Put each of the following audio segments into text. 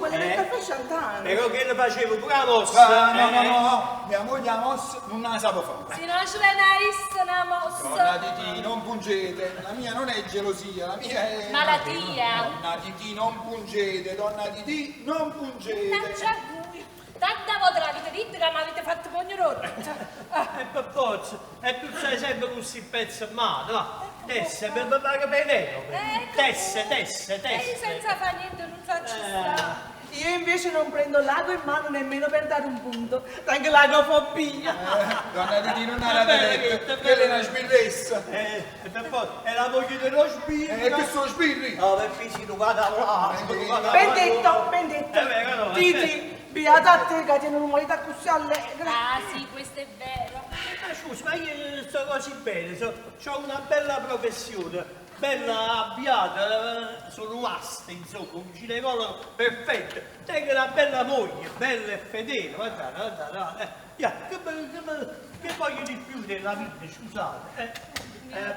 Quello del caffè Chantant. Però chella faceva pure 'a mossa. Ah, no, no, no, no, mia moglie 'a mossa nun 'a sape fa. Si no ce vene a essa na mossa. Donna Titì, non pungete, la mia non è gelosia, la mia è... Malattia. Donna Titì, non pungete, donna Titì, non pungete. Mannaggia a voi. Tanta volta l'avete detto che mi avete fatto pugno rotto. E per forza, e tu stai sempre con questi pezzi in mano, va. Tesse, per per Penelope. Ecco. Tesse, tesse, E io tesse. senza fare niente non faccio stare. Io invece non prendo l'ago in mano nemmeno per dare un punto. Tengo l'agofobia. Donna Titì, non È ha la vero, diretta, è vero. quella è una sbirressa. E per forza, è la moglie dello sbirro. E che sono sbirri? No, per fisico, guarda, là, guarda, Vendetto, vendetto. È vero, no, Titi, beata a te che tieni un marito così allegra. Ah sì, questo è vero. Ma scusa, ma io sto così bene, ho una bella professione, bella avviata, sono un aste, insomma, un ginecologo perfetto. Tengo una bella moglie, bella e fedele, guardate, guardate, guardate. Ya, che voglio di più della vita, scusate.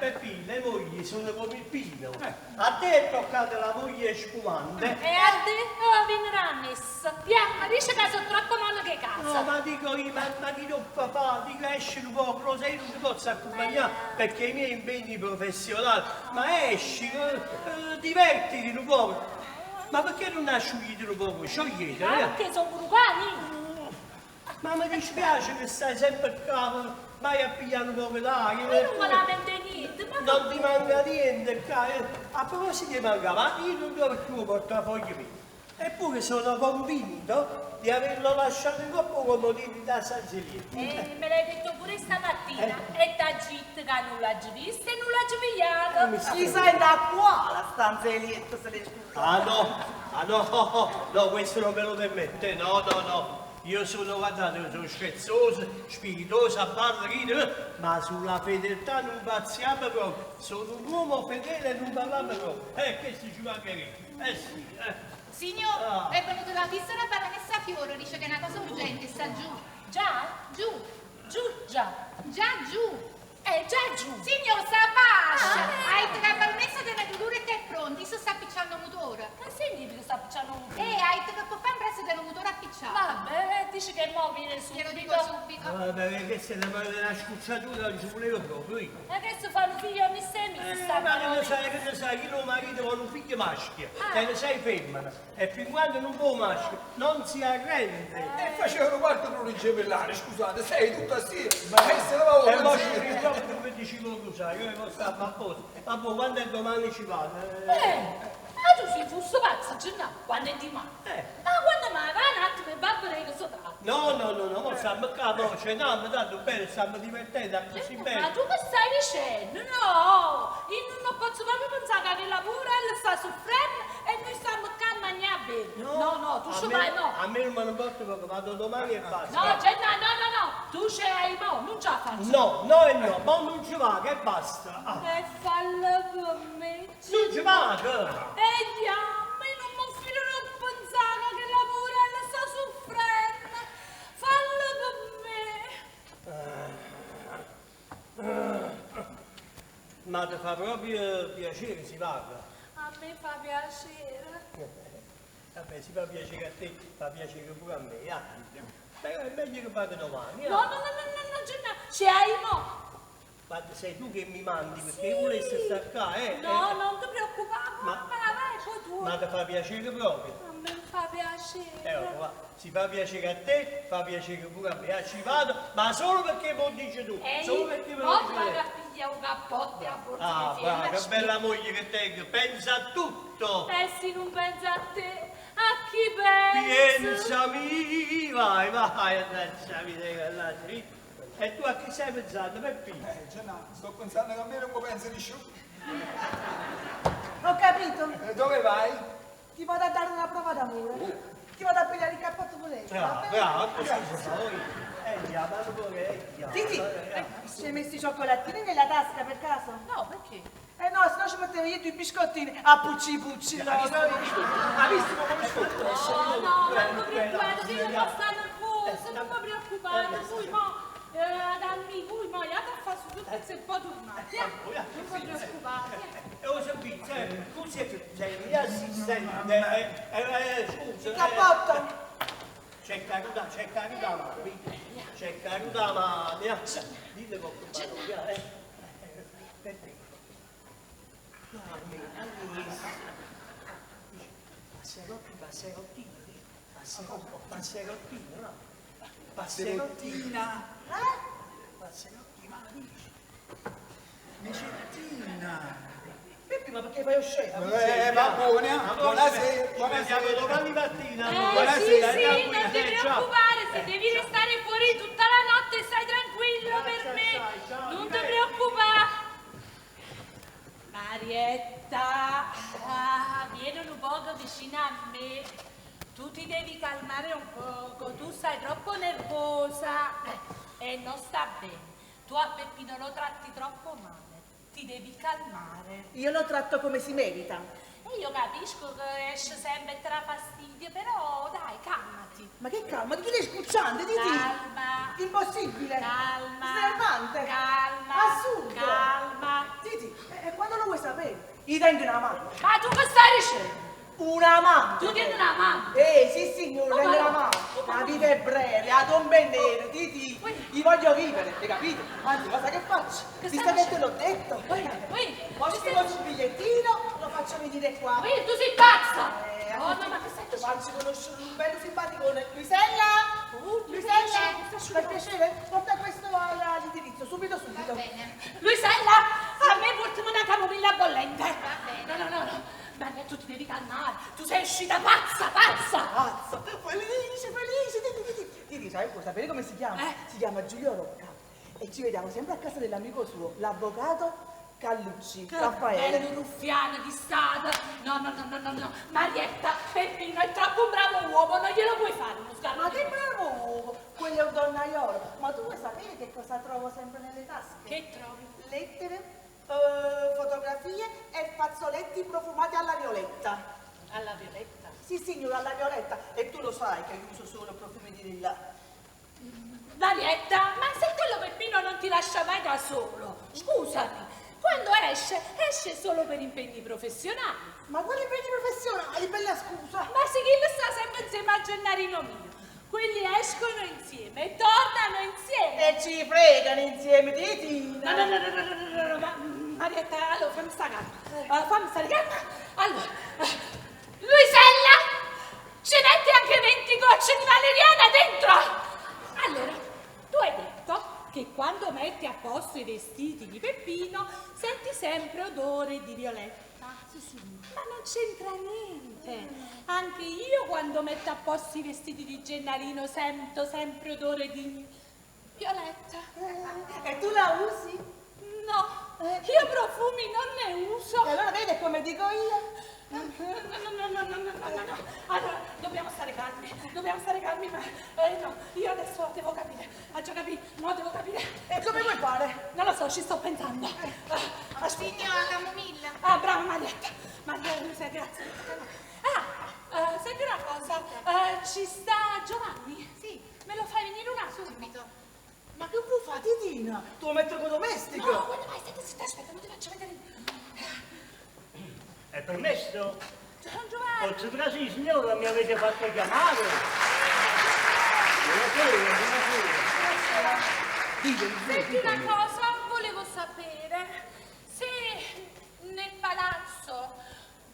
Peppino, le mogli sono come il pino. A te è toccata la moglie spumante. E a te? Oh, viene a messa. Via, ma dice che sono troppo male che casa. No, ma dico io, ma chi non papà, dico esci un po', lo sai, non ti posso accompagnare perché i miei impegni professionali, ma esci, divertiti un po'. Ma perché non asciughi un po'? Sciogliete, Ma eh? perché sono cani? Ma mi dispiace che stai sempre qua, vai a pigliare un po' d'aria. Ma non me lamento niente, ma Non ti manca niente, qua. A proposito di mancare, ma io non do più portafoglio mio. Eppure sono convinto di averlo lasciato in coppa come comodino da San Zeliero. Me l'hai detto pure stamattina. E t'ha detto che non l'ha vista e non l'ha pigliato. Chi sa da qua la stanza di letto se le scusa. Ah no, ah no, no, questo non me lo permette, no, no, no. Io sono, guardate, io sono scherzoso, spiritoso, a parlo, ridere, ma sulla fedeltà non pazziamo proprio. Sono un uomo fedele e non parliamo proprio. Questo ci mancherebbe. Eh sì, eh. Signor, Ah. è venuta la vista la baronessa Fiore, dice che è una cosa urgente, sta giù. Già? Giù, Giù, già. già giù. Già giù. Signor, sta bassa. Ah. Hai detto che la baronessa tiene dolore e te è pronto, io sta appicciando un motore. Ma significa sta appicciando un Hai detto che può fare un presto del motore appicciato. Vabbè, dice che mo viene subito. Glielo dico subito. Vabbè, questa è una scucciatura, non ci volevo proprio io. E adesso fanno figlio a mi e mi sta Ma che ne sai, che ne sai, io marito vuole un figlio maschio, te ne sei femmina, e fin quando non può maschio non si arrende. E facevano parte per un gemellare, scusate, sei tutto assieme. Ma e se la E va mo ci ritrovo come dicevo tu, sai, io mo sto a posto, ma poi quando è domani ci vado. Ma tu sei fusso pazzo, Gennaro, quando è di mano. Ma quando mai va un attimo e va a vedere che sono dato. No, no, no, no, mo stiamo qua, mo ceniamo, tanto bene, stiamo divertendo, così bene. Ma tu che stai dicendo? No, io non posso proprio pensare che la purella sta soffrendo e noi stiamo qua a mangiare bene. No, no, tu ci vai mo. A me non me ne importa perché vado domani e basta. No, Gennaro, no, no, no, tu ce l'hai mo, non ce la faccio. No, no e no, ma non ci va, che basta. Ah. E falla per me. Non ci va, che? E diamo, io non mi fido a pensare che la purella sta soffrendo. Falla per me. Ma ti fa proprio piacere, si parla. A me fa piacere. Vabbè, si fa piacere a te, fa piacere pure a me, ah. Però è meglio che vada domani, No, ah. no, no, no, no, no, Gennaro, ce hai mo. Ma sei tu che mi mandi, perché io volessi stare qua, eh. No, non ti preoccupare, Ma- ma vai, poi tu. Ma ti fa piacere proprio. A me fa piacere. Oh, va, si fa piacere a te, fa piacere pure a me. Ah, ci vado, ma solo perché me lo dici tu. E solo io perché me lo mo dici vado tu. a pigliare un cappotto e a borsa Ah, di brava, fiera. che bella moglie che tengo, pensa a tutto. E se non pensa a te, a chi pensa? Pensami, vai, vai, andaccia, E tu a chi stai pensando, Peppino? Gennaro, sto pensando che a me non mi pensa nessuno. Ho capito. E dove vai? Ti vado a dare una prova d'amore. Ti vado a pigliare il cappotto con lei. Brava, brava, così si fa, oi. Andiamo, Titi, ci hai messo i cioccolatini nella tasca per caso? No, perché? Eh no, se no ci mettevo io due biscottini a pucci pucci. No, Ha visto come sotto? No, no, non mi preoccupate, che io posso stare nervosa, non mi preoccupate, voi mo... Eh, dammi voi, mo iate a fare su tutto e se poi tornate. Non vi preoccupate. E lo servizio, tu sei, sei il mio assistente, scusa. Cappotta! C'è caduta, c'è caduta la mano, c'è caduta la mano, dille qualche parola, eh. Perché? No, Passerotti, passerottino, passerottino, passerottino, no? Passerottina. Eh? Passerotti, ma dici? Micettina. Peppi, ma perché fai osceno? Va buona, buonasera, Ci vediamo buonasera. domani mattina. Sì, Buonasera. sì, non ti preoccupare, se devi restare fuori tutta la notte stai tranquillo per me. Non ti preoccupare. Marietta, ah, vieni un poco vicino a me. Tu ti devi calmare un poco, tu sei troppo nervosa e non sta bene. Tu a Peppino lo tratti troppo male, ti devi calmare. Io lo tratto come si merita. E io capisco che esce sempre e te dà fastidio, però dai, calmati. Ma che calma, ti chiedi scucciante, di ti? Calma. Impossibile. Calma. Snervante. Calma. Assurdo. Calma. Titi, e quando lo vuoi sapere? Gli tengo una mano. Ma tu che stai dicendo? Una mano. Tu tieni una mano. Sì signore, Oh, tengo una ma- mano. oh, ma- La vita è breve, la tomba è nera, Titi. Io voglio vivere, hai capito? Anzi, cosa che faccio? Che Visto stai che te l'ho detto. Ui, ui, Mo scrivo sul bigliettino, lo faccio venire qua. Ui, tu sei pazza! Oh, no, ma che stai Ti dicendo? faccio conoscere un bello simpaticone. Luisella! Oh, Luisella! sta Per piacere, porta questo all'indirizzo, subito, subito. Va bene. Luisella, a me portami una camomilla bollente. Va bene. No, no, no, no. Maria, tu ti devi calmare. Tu sei uscita pazza, pazza. Pazzo! Felice, felice! Titi, titi, titi, sai, vuoi sapere come si chiama? Eh. Si chiama Giulio Rocca. E ci vediamo sempre a casa dell'amico suo, l'avvocato Callucci, Che Raffaele. bello ruffiano di strada. No, no, no, no, no, no. Marietta, Peppino è troppo un bravo uomo, non glielo puoi fare uno sgarro. Ma che bravo uomo! Quello è un donnaiolo. Ma tu vuoi sapere che cosa trovo sempre nelle tasche? Che trovi? Lettere, fotografie e fazzoletti profumati alla violetta. Alla violetta. Sì, signora, alla violetta. E tu lo sai che io uso solo profumi di lilla. Marietta, ma se quello Peppino non ti lascia mai da solo, scusami, quando esce, esce solo per impegni professionali. Ma quali impegni professionali? Bella scusa. Ma sì, chi lo sta sempre insieme a Gennarino mio. Quelli escono insieme e tornano insieme. E ci fregano insieme, Titina. No, no, no, no, no, no, no, no, ma Marietta, allora fammi stare calma. Fammi stare calma. Allora, Luisella, ci metti anche 20 gocce di valeriana dentro. Allora, tu hai detto che quando metti a posto i vestiti di Peppino senti sempre odore di violetta. Sì, sì. Ma non c'entra niente. Anche io quando metto a posto i vestiti di Gennarino sento sempre odore di violetta. E tu la usi? No, io profumi non ne uso. E allora vedi come dico io? No, no, no, no, no, no, no, no. Allora, dobbiamo stare calmi, dobbiamo stare calmi, ma no, io adesso devo capire, ho già capito, no, devo capire. E come vuoi fare? Non lo so, ci sto pensando. Ah, Signora, camomilla. Ah, brava Marietta. Maria Luisa, grazie. Ah, senti una cosa, ci sta Giovanni? Sì. Me lo fai venire un attimo? Subito. Ma che vuoi fare, Titina? Tu vuoi mettere con domestico? No, guarda, vai, stai zitta, aspetta, non ti faccio vedere. È permesso? Ciao Giovanni. Posso trasire, signora? Mi avete fatto chiamare? Buonasera, buonasera. Senti una cosa, volevo sapere se nel palazzo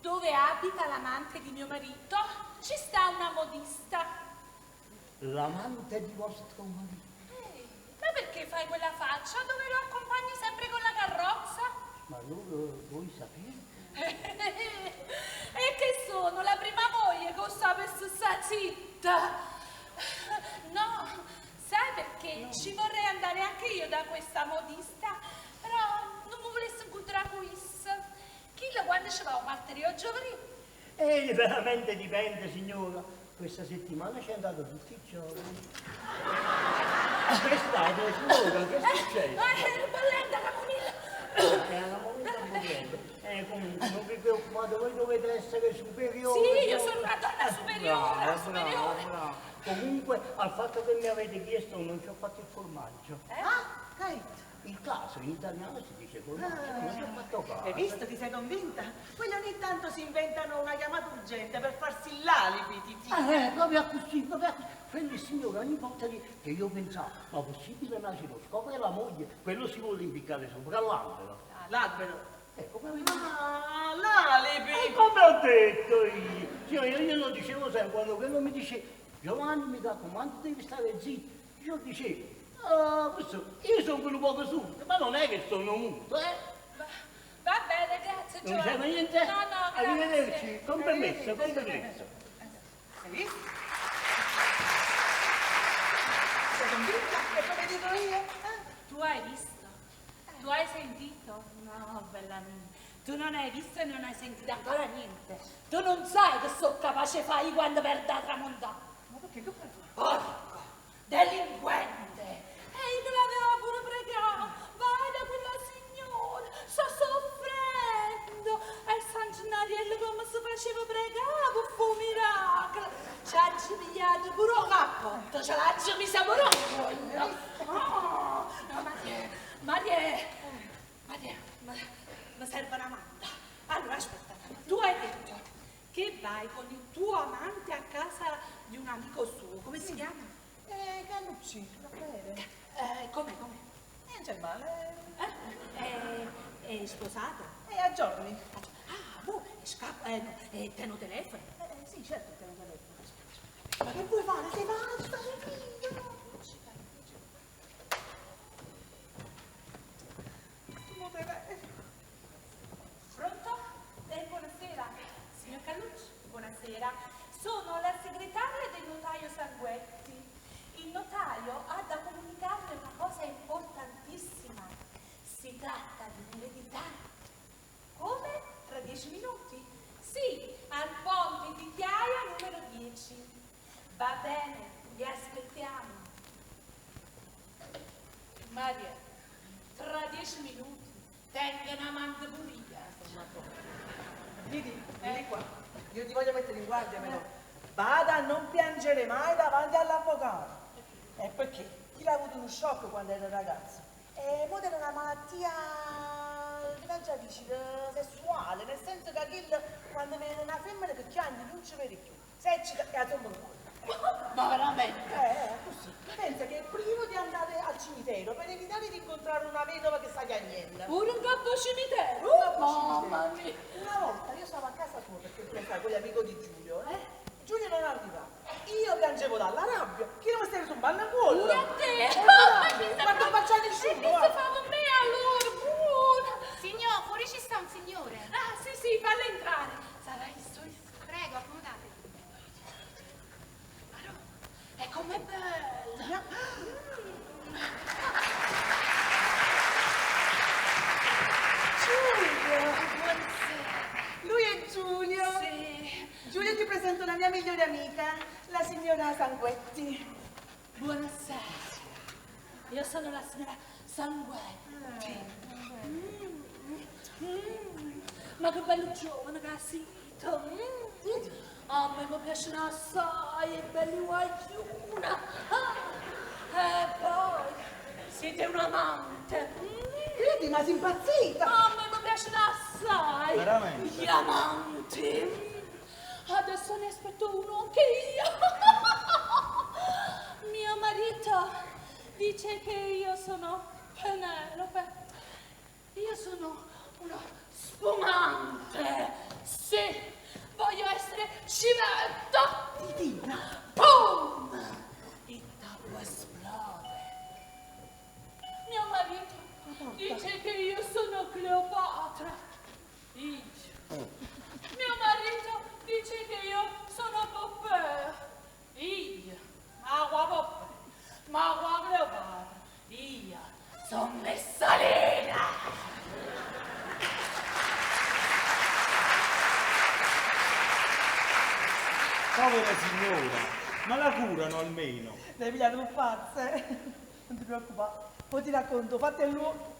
dove abita l'amante di mio marito ci sta una modista. L'amante di vostro marito. Ma perché fai quella faccia dove lo accompagni sempre con la carrozza? Ma allora voi sapete? E che sono la prima moglie che sta per sta zitta? No, sai perché? Ci vorrei andare anche io da questa modista, però non mi volessi incontrare con essa. Chi lo quando ci va un martello giovedì? Veramente dipende, signora. Questa settimana ci è andato tutti i giorni. Che è stato, signora? Che è successo? Bollente, camomilla. È una momento bollente. Comunque, non vi preoccupate, voi dovete essere superiori. Sì, io sono una donna superiore, Brava, superiore. brava, brava. Comunque, al fatto che mi avete chiesto non ci ho fatto il formaggio. Ah, che hai detto? Il caso in italiano si dice formaggio, non ci ho fatto caso. Hai visto? Ti sei convinta? Quelli ogni tanto si inventano una chiamata urgente per farsi l'alibi, Titi. Proprio così, proprio così. Quello signore ogni volta che io pensavo, ma possibile ma se lo scopre la moglie, quello si vuole impiccare sopra l'albero. Ah, l'albero? Come avete detto? Ah, l'alibi! E come ho detto io? Signore, io glielo dicevo sempre, quando quello mi dice, Giovanni mi raccomando devi stare zitto, io dicevo, ah, questo, io sono quello poco surdo, ma non è che sono muto, eh? Va bene, grazie Non Giovanni. serve niente? No, no, grazie. Arrivederci, con permesso, con permesso. Hai visto? Sei convinta? È come dico io? Eh? Tu hai visto? Tu hai sentito? No, bella mia. Tu non hai visto e non hai sentito ancora niente. Tu non sai che sono capace fare io quando perdo la tramontana. Ma perché che fai? Porco, delinquente! E io te l'avevo pure pregato. Vai da quella signora, sto soffrendo. E San Gennariello come si faceva pregare, fu un miracolo. Ci ha pigliato pure un cappotto, ce l'ha messa pure un cuello. Oh, no, Maria, Maria, Maria, mi serve una manda. Allora, aspetta, tu hai detto che vai con il tuo amante a casa di un amico suo, come si chiama? Gallucci, Raffaele. Come, come? Non c'è male. È sposato? A giorni. Ah, boh, scappa, no, tiene un telefono? Sì, certo, tiene un telefono. Ma che vuoi fare? Sei pazza, figlio! Pronto? Buonasera, signor Carlucci, buonasera. Sono la segretaria del notaio Sanguetti. Il notaio ha da comunicarle una cosa importantissima. Si tratta di un'eredità. Come? Tra 10 minuti? Sì, al ponte di Chiaia numero 10. Va bene, vi aspettiamo. Maria, tra 10 minuti tenga una amante pulita. Vedi, vieni qua. Io ti voglio mettere in guardia però. Vada a non piangere mai davanti all'avvocato. E perché? Chi l'ha avuto uno shock quando era ragazzo? E mo era una malattia, che già dici, sessuale, nel senso che chi, quando viene una femmina che piange non ci vede più. Se eccita e la tomba in culo. Ma veramente? Così. Pensa che è primo di andare al cimitero per evitare di incontrare una vedova che sta piangendo. Pure un capo cimitero? Un capo Mamma cimitero. mia! Una volta io stavo a casa sua, perché tu lo sai, quell'amico di Giulio, eh? Giulio non arrivava. Io piangevo dalla rabbia, chi non mi stava su un ballo. Pure a te! Ma non baciare nessuno! E che si fa con me allora? Buona! Signor, fuori ci sta un signore. Ah, sì, sì, fallo entrare. Sarà il suo. Prego, accomodatevi. E com'è bella! Giulio! Buonasera! Lui è Giulio! Sì! Giulio, ti presento la mia migliore amica, la signora Sanguetti. Buonasera! Io sono la signora Sanguetti. Ma che bello giovane che ha sentito! A me mi piacciono assai, è bello guagliona. Ah, e poi siete un amante. Credi, ma sei impazzita! A me mi piacciono assai. Veramente? Gli amanti. Adesso ne aspetto uno anche io. Mio marito dice che io sono Penelope. Io sono una spumante. Sì. Voglio essere civetta! Titina! Boom! Il tappo esplode. Mio marito dice che io sono Cleopatra. Io. Mio marito dice che io sono Poppea. Io. Ma qua Poppea. Ma qua Cleopatra. Io sono Messalina. Povera signora, ma la curano almeno. L'hai pigliato per pazza, eh? Non ti preoccupare. Poi ti racconto, fate l'uomo.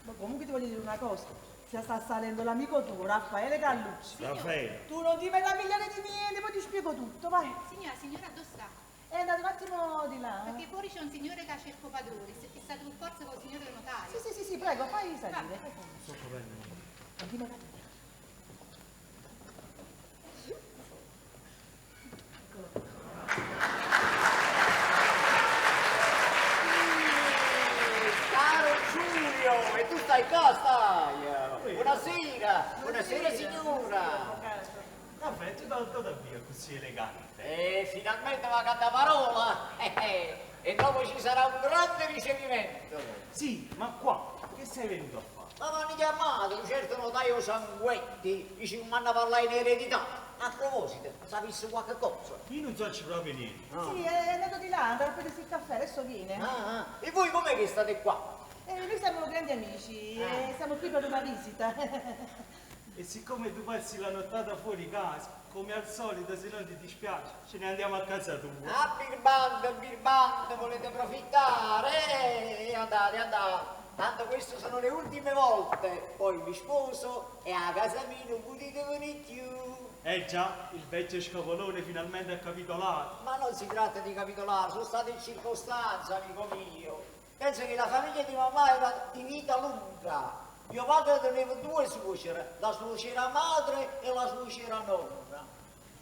Ma comunque ti voglio dire una cosa. Si sta salendo l'amico tuo, Raffaele Gallucci. Raffaele. Tu non ti meravigliare di niente, poi ti spiego tutto, vai. Signora, signora, dove sta? È andato un attimo di là. Perché fuori c'è un signore che cerca padrone, è stato per forza col signore notaio. Sì, sì, sì, sì, prego, fai salire. Fai salire. Non ti capito. Caro Giulio, e tu stai qua, stai? Buonasera, buonasera signora. Raffaele, tu da dove via così elegante? E finalmente va a parola. E dopo ci sarà un grande ricevimento. Sì, ma qua, che sei venuto a fare? Ma mi hanno chiamato un certo notaio Sanguetti, dice che mi hanno parlato in eredità. A proposito, sapessi qualche cosa? Io non so ci proprio niente. Sì, è andato di là, andrà a prendersi il caffè, adesso viene. Ah, ah. E voi com'è che state qua? Noi siamo grandi amici e siamo qui per una visita. E siccome tu passi la nottata fuori casa, come al solito, se non ti dispiace, ce ne andiamo a casa tua. Ah, birbante, birbante, volete approfittare? Andate, andate. Tanto queste sono le ultime volte. Poi mi sposo e a casa mia non potete venire più. Eh già, il vecchio scopolone finalmente ha capitolato. Ma non si tratta di capitolare, sono state in circostanze, amico mio. Penso che la famiglia di mamma era di vita lunga. Mio padre teneva due suocere, la suocera madre e la suocera nonna.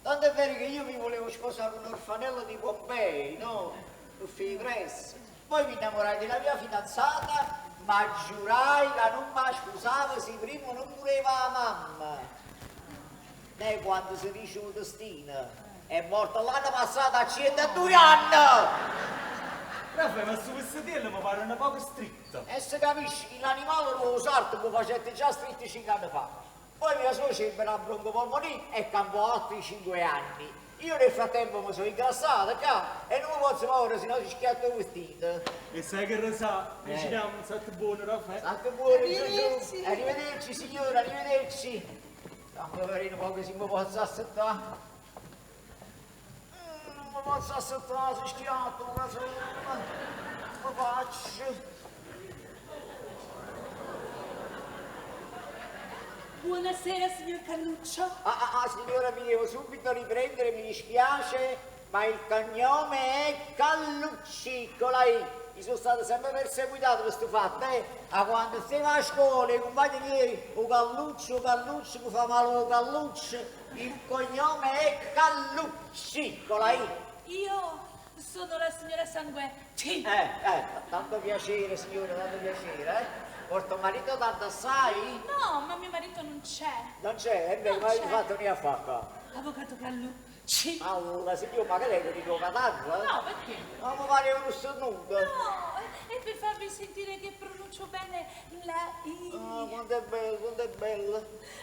Tanto è vero che io mi volevo sposare un orfanello di Pompei, no? Un figlio. Poi mi innamorai della mia fidanzata, ma giurai che non mi sposavo se prima non moriva la mamma. Lei quando si dice un destino è morta l'anno passato a 102 anni! Raffaele, ma su vestitello mi pare una poco stretto. E se capisci che l'animale lo sarto mi facette già stretto 5 anni fa. Poi mia suocera ebbe una broncopolmonite e campò altri 5 anni. Io nel frattempo mi sono ingrassato qua e non mi posso muovere se no si schiatta il vestito. E sai che Rosà? Viciniamo un sacco buono, Raffaele. State buono, Arrivederci. Arrivederci signora, arrivederci. Fammi vedere un po' che si mi posso assettare. Non mi posso assettare, si schiatta, come faccio? Buonasera, signor Carluccio. Ah, ah, ah, signora, mi devo subito riprendere, mi dispiace, ma il cognome è Callucci, con la I. Mi sono stato sempre perseguitato per questo fatto, eh? A quando stavo a scuola, i compagni miei, o Calluccio, o Calluccio, mi fa male o Calluccio. Il cognome è Callucci, con la I. Io sono la signora Sanguetti. Tanto piacere, signora, tanto piacere, eh? Porto marito tanto assai? No, ma mio marito non c'è. Non c'è? E beh, Non ma c'è. fatto ne ha fatto? Avvocato Callucci. Allora, signor, ma che lei è di catarro? No, perché? Ma mi pare uno starnuto. No, è per farvi sentire che pronuncio bene la I. Ah, quanto è bello, quanto è bello.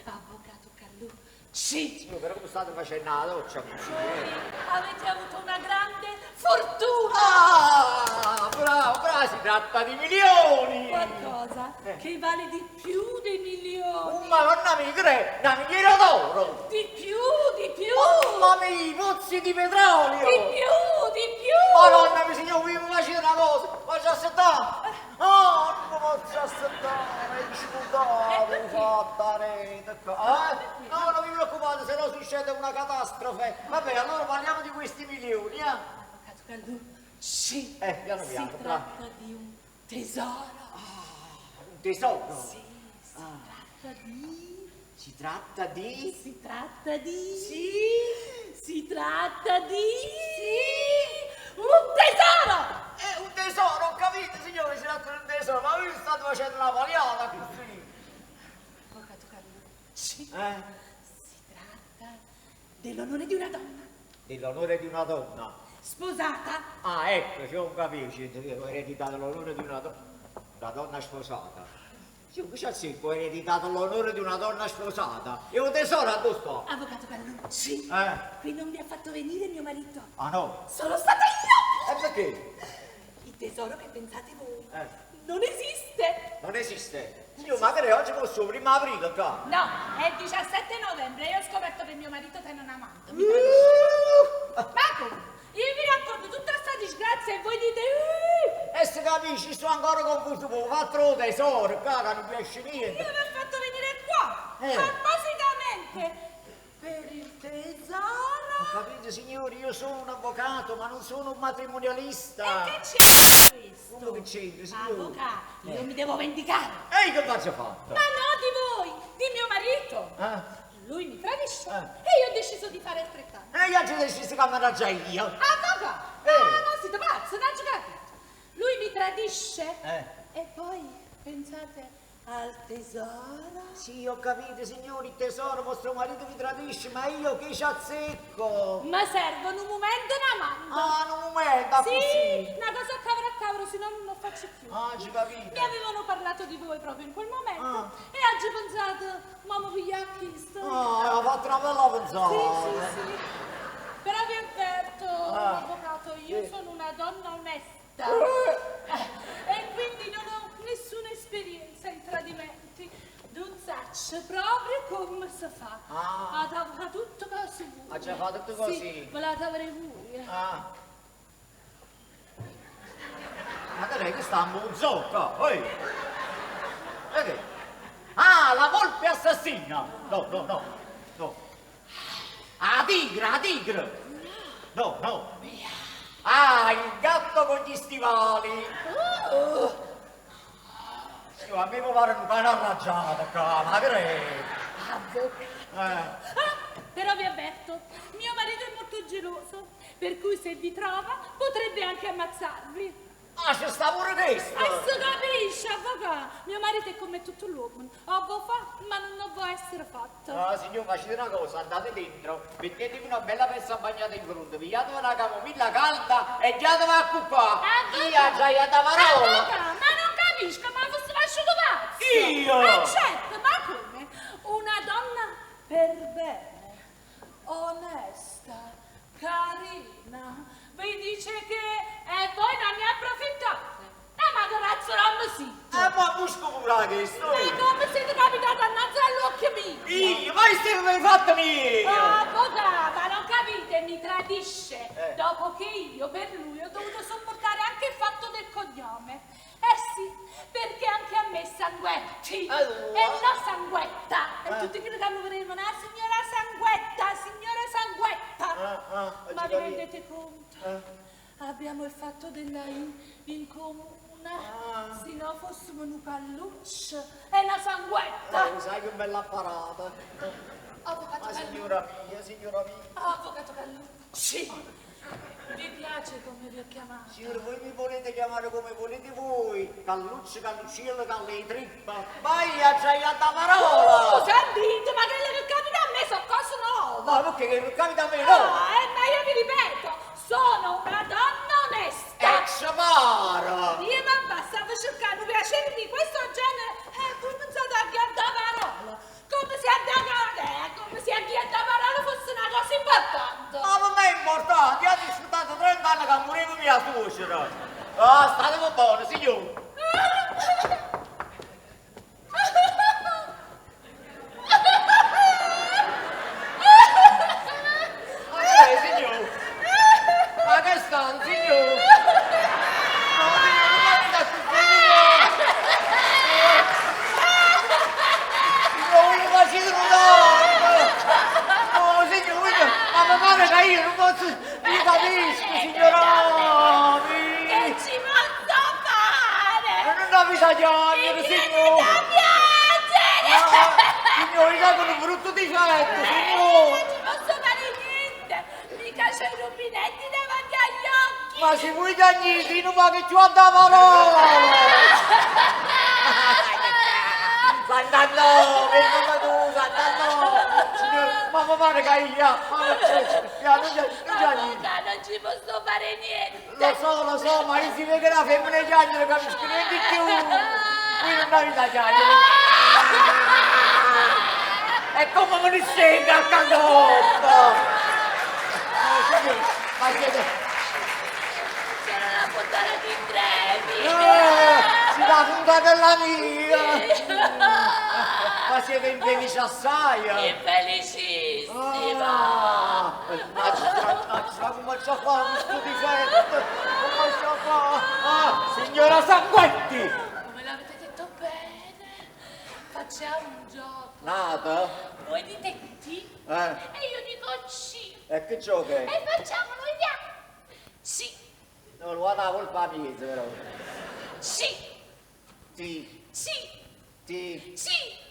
Avvocato Callucci. Signor, però come state facendo la doccia? Voi avete avuto una grande fortuna. Ah, bravo, bravo, si tratta di milioni. Qualcosa che vale di più dei milioni. Oh, madonna mia, che è? Una miniera d'oro. Di più, di più. Mamma mia, pozzi di petrolio. Di più, di più. Madonna mia, signor, mi faccio una cosa, faccio aspettare. Oh, non mi posso aspettare, scusate, fatta rete qua. Eh? No, non vi preoccupate, se no succede una catastrofe. Vabbè, allora parliamo di questi milioni, eh? Avvocato Callucci. Piano piano, Si bravo. tratta di un tesoro. Un tesoro? Sì, si tratta di... Si tratta di? Si tratta di... Sì. Si tratta di... Sì. Un tesoro! È un tesoro, ho capito, signore, si tratta di un tesoro, ma voi state facendo una paliata così. Avvocato Carlucci. Eh? Si tratta dell'onore di una donna. Dell'onore di una donna. Sposata. Ah, ecco, ci ho capito, ho ereditato l'onore di una donna. Una donna sposata. Sì, che c'è sì, ho ereditato l'onore di una donna sposata. E un tesoro a dove sto? Avvocato Carlucci. Eh? Qui non vi ha fatto venire mio marito. Ah no? Sono stata io! E perché? Il tesoro che pensate voi Eh. non esiste. Non esiste. Signor, magari oggi posso prima aprile qua. No, è il 17 novembre e io ho scoperto che mio marito tiene un amante. Mi Ma come? Io vi racconto tutta sta disgrazia e voi dite... E se capisci, sto ancora confuso, ho fatto un tesoro, qua che non piace niente. Io vi ho fatto venire qua, appositamente, per il tesoro. Ho Capite signori, io sono un avvocato, ma non sono un matrimonialista. E che c'è questo? Come che c'entra, signore? Avvocato, io mi devo vendicare. E io che faccio fatto? Ma no di voi, di mio marito. Ah. Lui mi tradisce Ah. e io ho deciso di fare altrettanto. E io ho deciso che mi arrangiai io. Avvocato! Eh. Ah, no, siete pazzi, non ci capito. Lui mi tradisce Eh. e poi pensate al tesoro. Sì, ho capito, signori, il tesoro, vostro marito vi tradisce, ma io che ci azzecco? Ma servono un momento una mano. Ah, un momento, Sì, così. una cosa a cavolo a cavolo, se no non lo faccio più. Ah, ci capito. Mi avevano parlato di voi proprio in quel momento Ah. e oggi ho pensato, mamma piglia chi sto. Ah, ho fatto una bella pensata. Sì, sì, sì. Però vi avverto, Ah. avvocato, io Sì. sono una donna onesta. E quindi non ho nessuna esperienza in tradimenti. Non saccio proprio come si fa. Ah. Ah, fa tutto così voi. Ah, già fa tutto così? Sì, volete avere voi. Ah. Ma che lei che sta a Monzocca? Ehi! E che? Ah, la volpe assassina! No, no, no, no. Ah, tigre, la tigre! No, no. Ah, il gatto con gli stivali! Oh. Sì, a me mi pare un cane arrangiato qua, ma che è? Avvocato. Eh. Ah, però vi avverto, mio marito è molto geloso, per cui se vi trova potrebbe anche ammazzarvi. Ah, c'è sta pure questo! Adesso capisce, avvocato. Mio marito è come tutto l'uomo. Ho vo fa, ma non ho vo essere fatto. Ah, signor, facete una cosa, andate dentro, mettetevi una bella pezza bagnata in fronte, pigliatevi una camomilla calda e andatevi a cuccare. Avvocato. Io già gli da parola. Avvocato, ma non capisco, ma fosse lasciato pazzo. Io? Certo, ma come? Una donna per bene, onesta, carina, vi dice che e voi non ne approfittate. Eh, ma che razzo non sì. Ma busco pure questo. Ma come siete capitati annanzi all'occhio mio? Io, ma se mi hai fatto mio! Avvocato, ma non capite, mi tradisce. Eh. Dopo che io per lui ho dovuto sopportare anche il fatto del cognome. Eh sì, perché anche a me Sanguetti. Allora. E no Sanguetta. E Eh. tutti quelli che mi volevano, ah, signora Sanguetta, signora Sanguetta. Ah, ah, ho ma vi capito. rendete conto? Eh. Abbiamo il fatto della I in comune. Ah. Se no fossimo un palluccio e una sanguetta. Sai che bella parata. Avvocato Ma Gallucci. signora mia, signora mia. Avvocato Gallucci. Vi piace come vi ho chiamato? Signore, voi mi volete chiamare come volete voi. Galluccio, Gallucciello, Galle trippa. Vai a già da parola. Oh, sentite, ma quello che capita a me sono cose nuove. Ma perché che non capita a me no? No, ma io vi ripeto, sono una donna onesta. Ex mara! Io mi stavo cercando un piacere di questo genere e voi pensate a chi ha da parola. Come se a da come se a chi ha da parola fosse una cosa importante. Ma per me è importante, io ho disfruttato 30 anni che morivo mia suocera. Ah, state buono, signore. Ma che è, signore? Ma che sta, signore? No, signore, non mi dà signore! Signore, non facete un danno! No, signore, ma mi pare che io non posso... Io capisco, signora! Che ci posso fare? Non ho bisogno, Mi viene signore! da piangere! Ah, Signore, sa con un brutto difetto, signore! Non ci posso fare niente! Mica c'ho i rubinetti davanti agli occhi! Ma se vuoi piangete, non va che ci andava parola! Sant'Anno, vengo tu, Sant'Anno! Signore, ma mi pare che io, ma non c'è, non c'è, non c'è niente. Avvocato, non ci posso fare niente! Lo so, ma io si vede che la femmina piangere, capisco niente di più. Qui non avevi da piangere. E come me ne sento a cagotto? No, signore, ma siete... C'era la fontana di Trevi! Si dà puntata della mia! Ma siete infelici assai! eh? Infelicissima! Ah, ma ma come ci fa questo difetto? Come ci fa? Ah, signora Sanguetti! Come l'avete detto bene? Facciamo un gioco. Nata? Voi dite T Eh? e io dico C. E che gioco è? E facciamo noi via. C, No, lo guarda la colpa mia, però. C, T, C, T, C.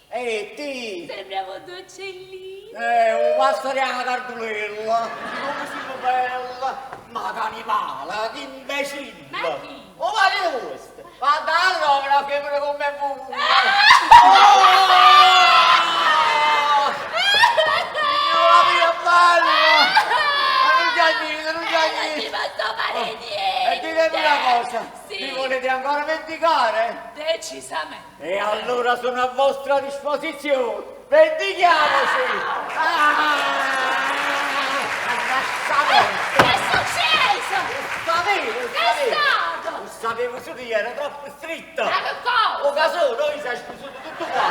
E, T. Sembriamo due uccellini. Un pastore alla cardulella, come si bella, ma che animale, che imbecille. Ma chi? Oh, ma che questo? Ma da allora una femmina come voi. Oh! Signora mia bella! Ma non c'è niente, non c'è Eh, non niente. ci posso fare niente. E ditemi una cosa, Sì. vi volete ancora vendicare? Decisamente. E allora sono a vostra disposizione. Vendichiamoci! Ah! Che è successo? Lo sapevo, lo Che è sapevo! stato? Lo sapevo solo io, era troppo stretto! Ma che cosa? O caso, noi si è sposato tutto qua!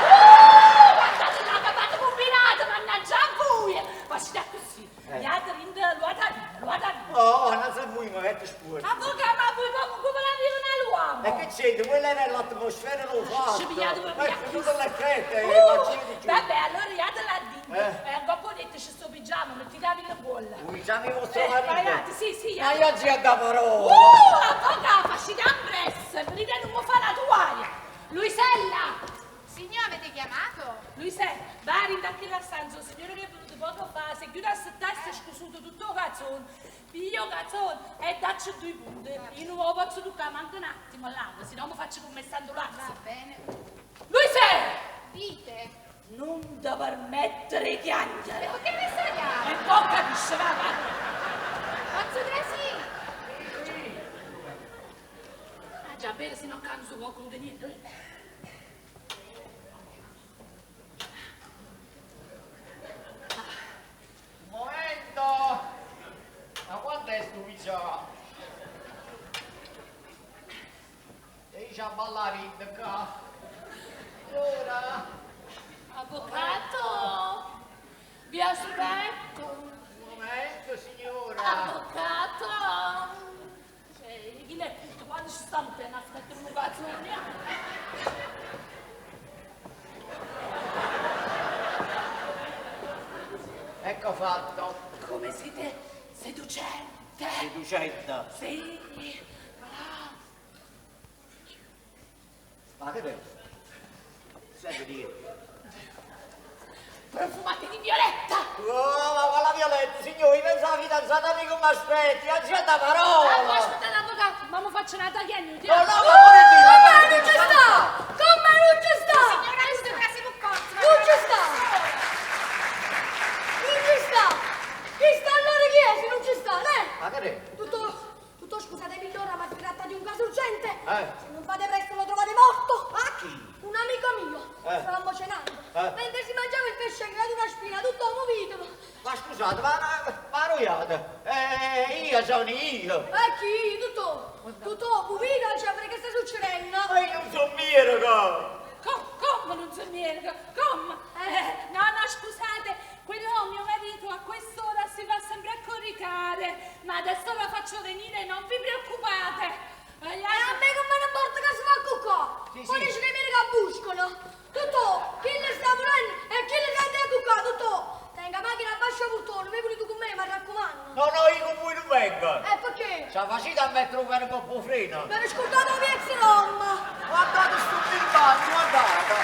Guardate là che fate combinato, mannaggia a voi! Facete così, Eh. gli altri in luata via, luata via. Oh, non so voi, ma che scuola! Avvocato, ma voi comunque ve la vivono all'uomo! E che c'entra? Quella era l'atmosfera, l'ho fatto! Ci pigliate per Ma è via. tutto l'effetto, eh, vaccino di giù! Vabbè, allora iatela lì. Eh. E ancora detto ci sto pigiama, mettitavi in gola. Voi chiami vostro Eh, marito? ragazzi, sì, sì. Ma io oggi ho da parola! Avvocato, facite ambressa, venite non mi fa la tovaia. Luisella! Signor, avete chiamato? Luisella, vai da quella stanza, il signore che è venuto poco fa, si è chiuso a settarsi e scusuto tutto il cazzone. Piglio il cazzone e dacci due punti. Io non lo posso toccare manco un attimo là, se no mi faccio come Sandolazzo. Va bene. Luisella! Dite. Non ti permettere di piangere. E perché ne saliamo? E poi capisce, va, va. Posso trasire? Ah, già bene, se non canso qualcuno di niente. Un momento! Ma quanto è sto pigiama? E io a ballare in qua. Allora, Avvocato, vi aspetto. un momento signora. Avvocato. Cioè, chi l'è tutto? Quando ci stanno appena aspettano un cazzo, non ne Ecco fatto. Come siete seducente. Seducente. Sì, bravo. Ma che è? Senti dire. Profumate di violetta. Oh, ma quella violetta, signori, pensavo fidanzata amico mi aspetti, oggi è da Ah, parola. aspetta l'avvocato, ma mi faccio una tagliata. No, no, ma vorrei dire, ma Come vorrei non ci dire. sta? Come non ci sta? Signora, questo trasi corso. Non ci sta! Non ci sta! Chi sta allora chi è se non ci sta, eh? Ma che è? Tutto, tutto scusatemi l'ora, ma si tratta di un caso urgente. Eh. Se non fate presto lo trovate morto. Ma chi? Un amico mio. Eh. Stavamo cenando. Eh. Mentre si mangiava il pesce è creato una spina, tutto movito. Ma scusate, ma, ma roiate, io sono io. E chi? Tutto, tutto movito, cioè perché sta succedendo? Ma io non sono mio, Come non c'è niente? Come? No, no, scusate, quello mio marito a quest'ora si va sempre a coricare, ma adesso lo faccio venire, non vi preoccupate. E a me come ne porta che si fa qua? Sì, Poi sì. dice che mi ricabuscono. Tutto, chi le sta volendo e chi le sta a cuccare, tutto. Tenga macchina a bascio puttone, vieni tu con me, mi raccomando. No, no, io con voi non vengo. E perché? Ci ha facito a mettere un vero coppo freno. Mi avete scordato la piezza Roma. Guardate sto birbante, guardate.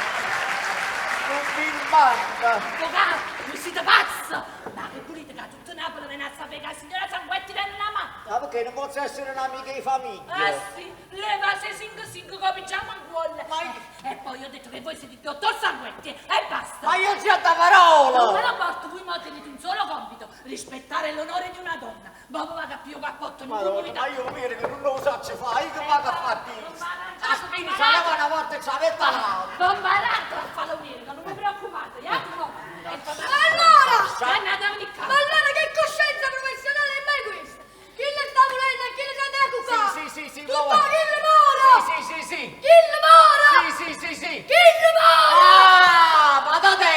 Un birbante. Avvocato, voi siete pazzo! Ma che politica, tutto Napoli viene a sapere che la signora Sanguetti viene una mano. Ma perché non posso essere un'amica di famiglia? Ah sì, leva se cinque cinque cominciamo in cuore. Ma io- E poi ho detto che voi siete il dottor Sanguetti e basta. Ma io ci ho da parola! Non me lo porto, voi mo tenete un solo compito, rispettare l'onore di una donna. Ma voi va più cappotto, non Madonna, ma io vedo che non lo so ci fa, io che vado a fare Non va La spina ce l'aveva una volta e ci aveva l'altra. Ho imparato a farlo venire, non vi preoccupate, no. Allora! Andate in Ma casa. allora che coscienza professionale è mai questa? Chi le sta volendo e chi le sta a cuccare? Sì, sì, sì, sì, Tutto ma- chi le mora? Sì, sì, sì, sì. Chi le mora? Sì, sì, sì, sì. Chi le mora? Ah, ma da te!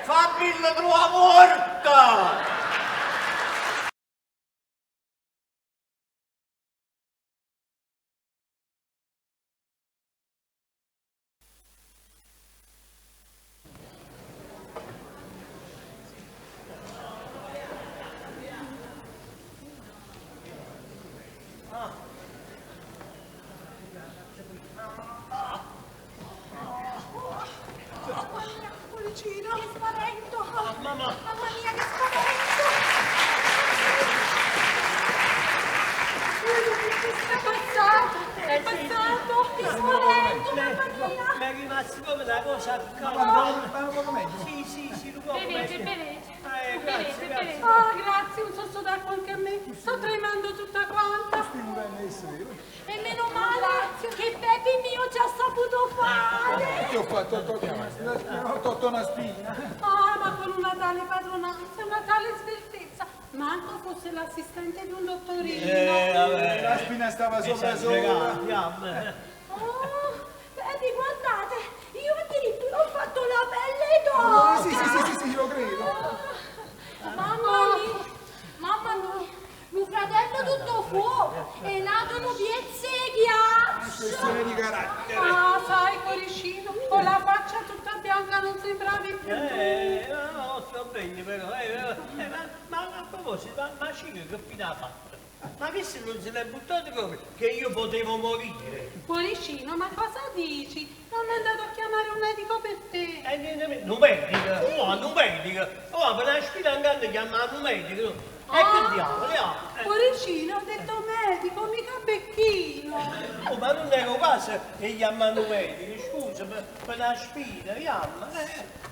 Fammi il tua morta! mia, Cuoricino. Che spavento! Mamma. Mamma mia, che spavento! È passato, è passato, che spavento, mamma mia! Mi è rimasto come una cosa Ma calda. ma un poco meglio. Sì, sì, sì, un poco Bevete, meglio. bevete. Grazie, Bevete, grazie. bevete. Ah, grazie, un sorso d'acqua anche a me. Sto tremando tutta quanta. E meno male che Peppe mio ci ha saputo fare. Che ho fatto? Ho tolto una spina. Ah, ma con una tale padronanza, una tale sveltezza. Manco fosse l'assistente di un dottorino. Vabbè. La spina stava sopra sola. Esagerato, andiamo. Oh, Pepi, guardate, io addirittura ho fatto la pelle d'oca. Sì, sì, sì, sì, sì, lo credo. Mamma mia, mamma mia, mio fratello tutto fuoco, è nato un piezze ghiaccio. Questione di carattere. Ah, sai, cuoricino, con la faccia tutta bianca non sembravi più tu. No, sto bene però, ma a proposito, ma Ciro che fine ha fatto? Ma che se non se l'è buttato proprio, che io potevo morire? Cuoricino, ma cosa dici? Non è andato a chiamare un medico per te. Niente, un medico, oh, un medico, oh, per la spina in canna chiama un medico. E che diavolo, eh? Cuoricino, ho detto medico, mica becchino. Oh, ma non ero quasi che chiamano un medico, scusa, per la spina, chiama.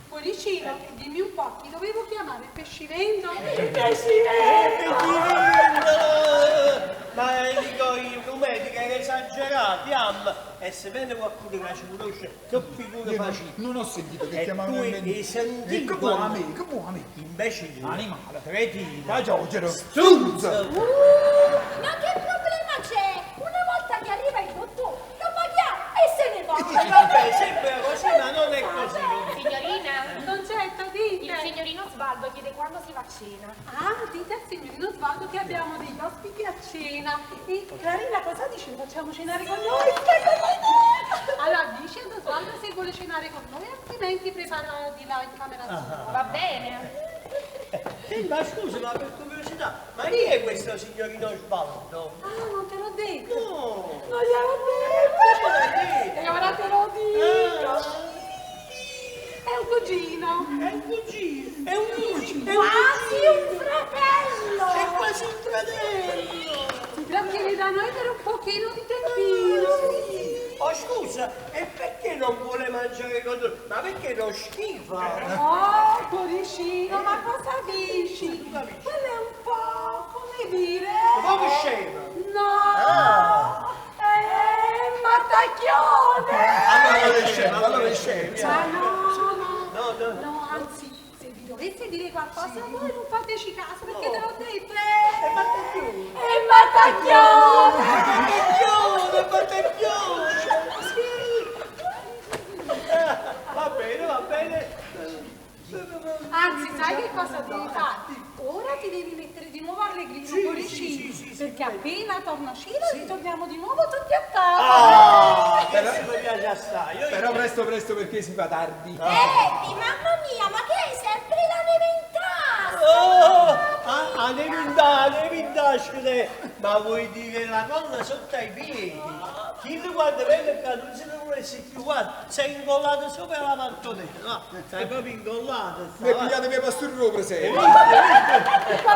Cuoricino, dimmi un po', chi dovevo chiamare? Il pescivendolo? Il pescivendolo! Ma dico io, un medico era esagerato, chiama. E se viene qualcuno che ci conosce, che figura Io facile. non ho sentito che E chiamavano tu il medico. hai sentito? E che buon amico, che buon amico. Invece di Animale. Cretino. La giogera. Struzza. Ma che problema c'è? Una volta che arriva il dottore, lo paghiamo e se ne va. Vabbè, sembra così, ma non è così. Signorina, Concetta, dite. il signorino Osvaldo chiede quando si va a cena. Ah, dite al signorino Osvaldo che abbiamo degli ospiti a cena. E Clarina, cosa dici? Lo facciamo cenare con noi? Allora, dici ad Osvaldo se vuole cenare con noi, altrimenti prepara di là in camera sua. Va bene. Sì, ma scusa, ma per curiosità, ma chi è questo signorino Osvaldo? Ah, non te l'ho detto. No! Non gliel'ho Non l'hai detto. detto. E ora te lo dico. È un cugino. È un cugino, è un cugino, è un Quasi cugino! un fratello. È quasi un fratello! Si trattiene da noi per un pochino di tempino. Oh scusa, e perché non vuole mangiare con noi? Ma perché lo schifa? Oh, cuoricino, ma cosa dici? Quello è un po', come dire... Un po' scemo. No! Ah. È mattacchione! Allora è scemo, allora è scemo. Ma no, no, No, no. no, anzi, se vi dovesse dire qualcosa voi non fateci caso perché te l'ho detto, È è... mattacchione! È mattacchione! Mattacchione, mattacchione! Va bene, va bene. Anzi, sai che cosa devi fare? Ora ti devi mettere di nuovo allegrino, Sì, cuoricino, sì, sì, sì, perché appena torna Ciro ritorniamo di nuovo tutti a tavola. Ah, questo mi piace assai. Io Però presto presto perché si fa tardi. Pepi, mamma mia, ma che è sempre la neve in tasca? Oh, ah, devi andare, ma vuoi dire la colla sotto ai piedi? Chi quando viene qua non se ne volesse più, guarda, sei incollato sopra la mattonella, no? Sei proprio incollato. Ne pigliate per pasturro presente. Ma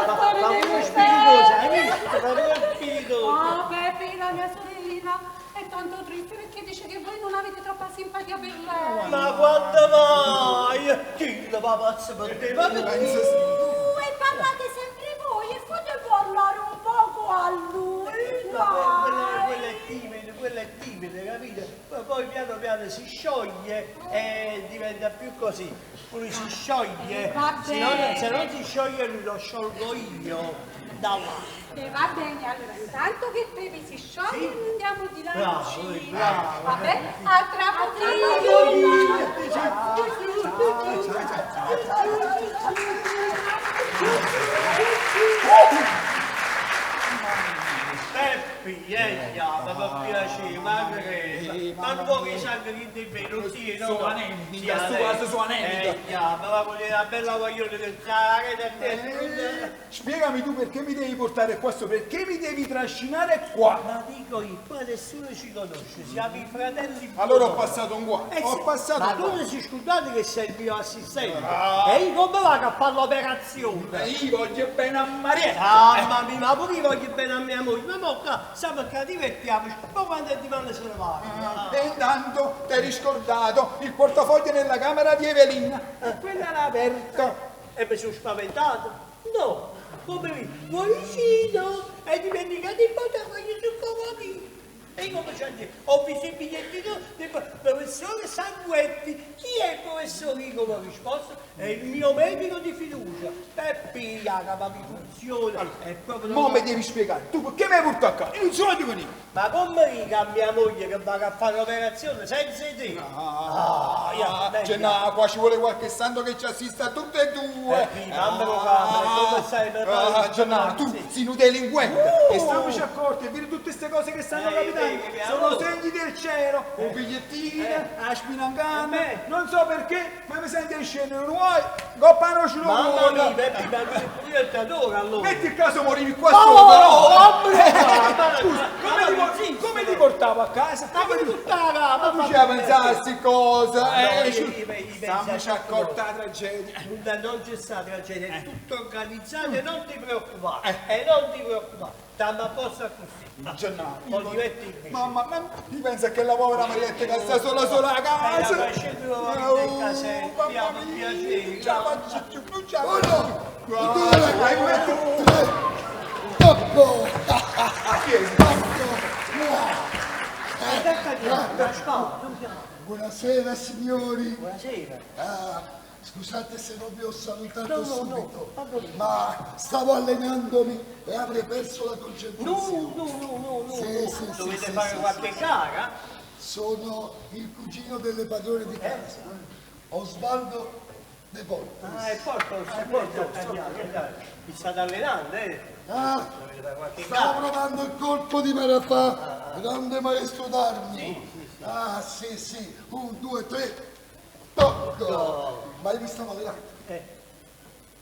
pure spiritosa, hai visto? Ma pure spiritosa. Oh, Peppe, la mia sorellina è tanto triste perché dice che voi non avete troppa simpatia per lei. Ma quando mai? Chi la va pazza per te? Ma che Penso sì. E parlate sempre voi e fate parlare un poco a lui. Ma quella è timida, quella è timida, capito? Ma poi piano piano si scioglie e diventa più così. Lui si scioglie. Va bene. Se non si scioglie lui lo sciolgo io da là. E va bene, allora intanto che Pepe si scioglie Sì. andiamo di là in Bravo, cucina. bravo. Va bene? A tra pochino. Peppi, ma per piacere, ma che ma non può che di sangue che te vedo, non sì, no. Sono anemico, Sì, sto eh. sono anemico. Eh, ma va con una bella guaglione che sta che te Spiegami tu perché mi devi portare qua sopra, perché mi devi trascinare qua? Ma dico io, qua nessuno ci conosce, siamo i fratelli Allora ho Buono. passato un guaio, Eh ho sì, passato Ma un tu guaio. non si scordate che sei il mio assistente? Ah. E io come vado a fare l'operazione? Eh, Io voglio bene a Marietta. Mamma mia, ma pure io voglio bene a mia moglie, ma mo qua stiamo qua, divertiamoci, poi quando è di mano se ne va. E intanto ti eri scordato il portafoglio nella camera di Evelina e quella l'ha aperto. E mi sono spaventato? No, come mi? Buonissimo! E dimenticato il portafoglio sul comodino. E io come c'è dire? Ho visto il bigliettino del professore Sanguetti. Chi è il professore? Io come ho risposto? È il mio medico di fiducia. Peppi, ma mi funziona. È proprio... Mo mi devi spiegare, tu perché mi hai portato qua? Io non sono di venire. Ma come dica a mia moglie che va a fare l'operazione senza di te? Ah, ya, beh, Gennà, qua ci vuole qualche santo che ci assista a tutte e due. Peppi, mamma mia, come stai per Ah, Gennà, tu Sì. sei un delinquente. E stiamoci accorti e vedi tutte queste cose che stanno Eh, capitando. eh, Sono allora. segni del cielo, un bigliettino, la spina in canna. Eh, beh. Non so perché, ma mi sento di scendere un guai, coppa non ce lo Mamma mia, vuole. Peppi, ma tu io ti adoro allora. Metti il caso morivi qua Oh, sopra, no? mamma mia, ma- Scusa, ma- come, ti, ma- por- sì. come ti portavo a casa? Ma Come che ti tutta la capa, Ma tu ci pensare a queste cose, No, eh, io- ci- io penso Stiamoci a accorti alla tragedia. Non, non c'è stata tragedia, è tutto organizzato e non ti preoccupare. Eh. E non ti preoccupare, stiamo a posto così. Gennaro, Poi ti metti in bici. Mamma, ma mi pensa che la povera Marietta che sta sola sola a casa. Eh, la facendo la vita in casetta, mamma mi mia, piacere. non ce la faccio più, non ce la Uno, faccio più. due, Vai, metti- tre, tocco! Chi è? Buonasera signori. Buonasera. Ah, scusate se non vi ho salutato No, no, no, subito, va bene. ma stavo allenandomi e avrei perso la No, concentrazione. no, no, no, no. Sì, no. sì, sì, Dovete sì, fare sì, qualche sì. gara? Sono il cugino delle padrone di casa, Osvaldo De Portis. Ah, è forte, è forte. Mi state allenando, eh? Ah, Dovete fare qualche stavo gara. provando il colpo di Marafà, grande maestro d'armi. Ah, sì, sì, un, due, tre, tocco. Ma io mi stavo allenando. Eh.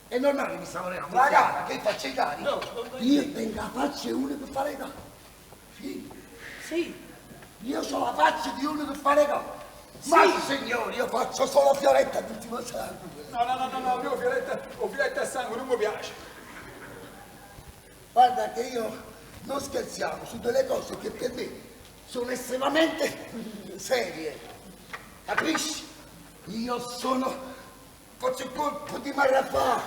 È normale che mi stavo allenando. La gara che faccio i gari. No, non voglio Io tengo la faccia di uno per fare i gare. Sì, Sì. io sono la faccia di uno per fare gare. Ma signori, io faccio solo fioretta all'ultimo sangue. No, no, no, no, no, io fioretta, ho fioretta a sangue, non mi piace. Guarda che io non scherziamo su delle cose che per me sono estremamente serie. Capisci? Io sono. Faccio il colpo di Marafà.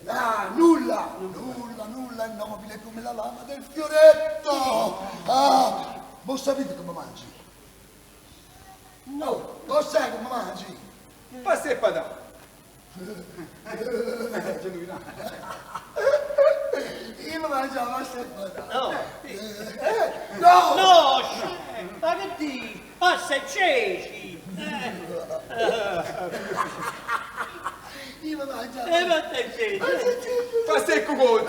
Ah, nulla, nulla, nulla è nobile come la lama del fioretto. Ah, voi sapete come mangi? No. Lo sai come mangi? Pasta e patate. Genuina. Io mi mangio la pasta e patate. No. No! No, scemo, ma che dici? Pasta e ceci. Io mi mangio la Eh, pasta e ceci. Pasta e cucozzi.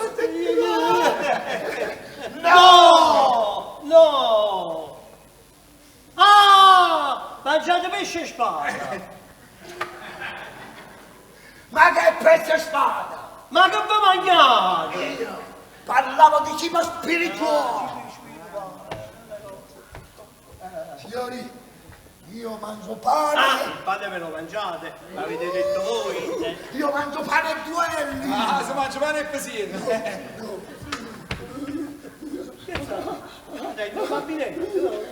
No! No! Ah! Mangiate pesce e spada! Ma che pezzo e spada! Ma che vi mangiate? Io parlavo di cibo spirituale. Signori, io mangio pane, Ah, il pane ve lo mangiate, l'avete detto voi. eh. io mangio pane e duelli. Ah, si mangia pane e pesino. Dai, non va bene.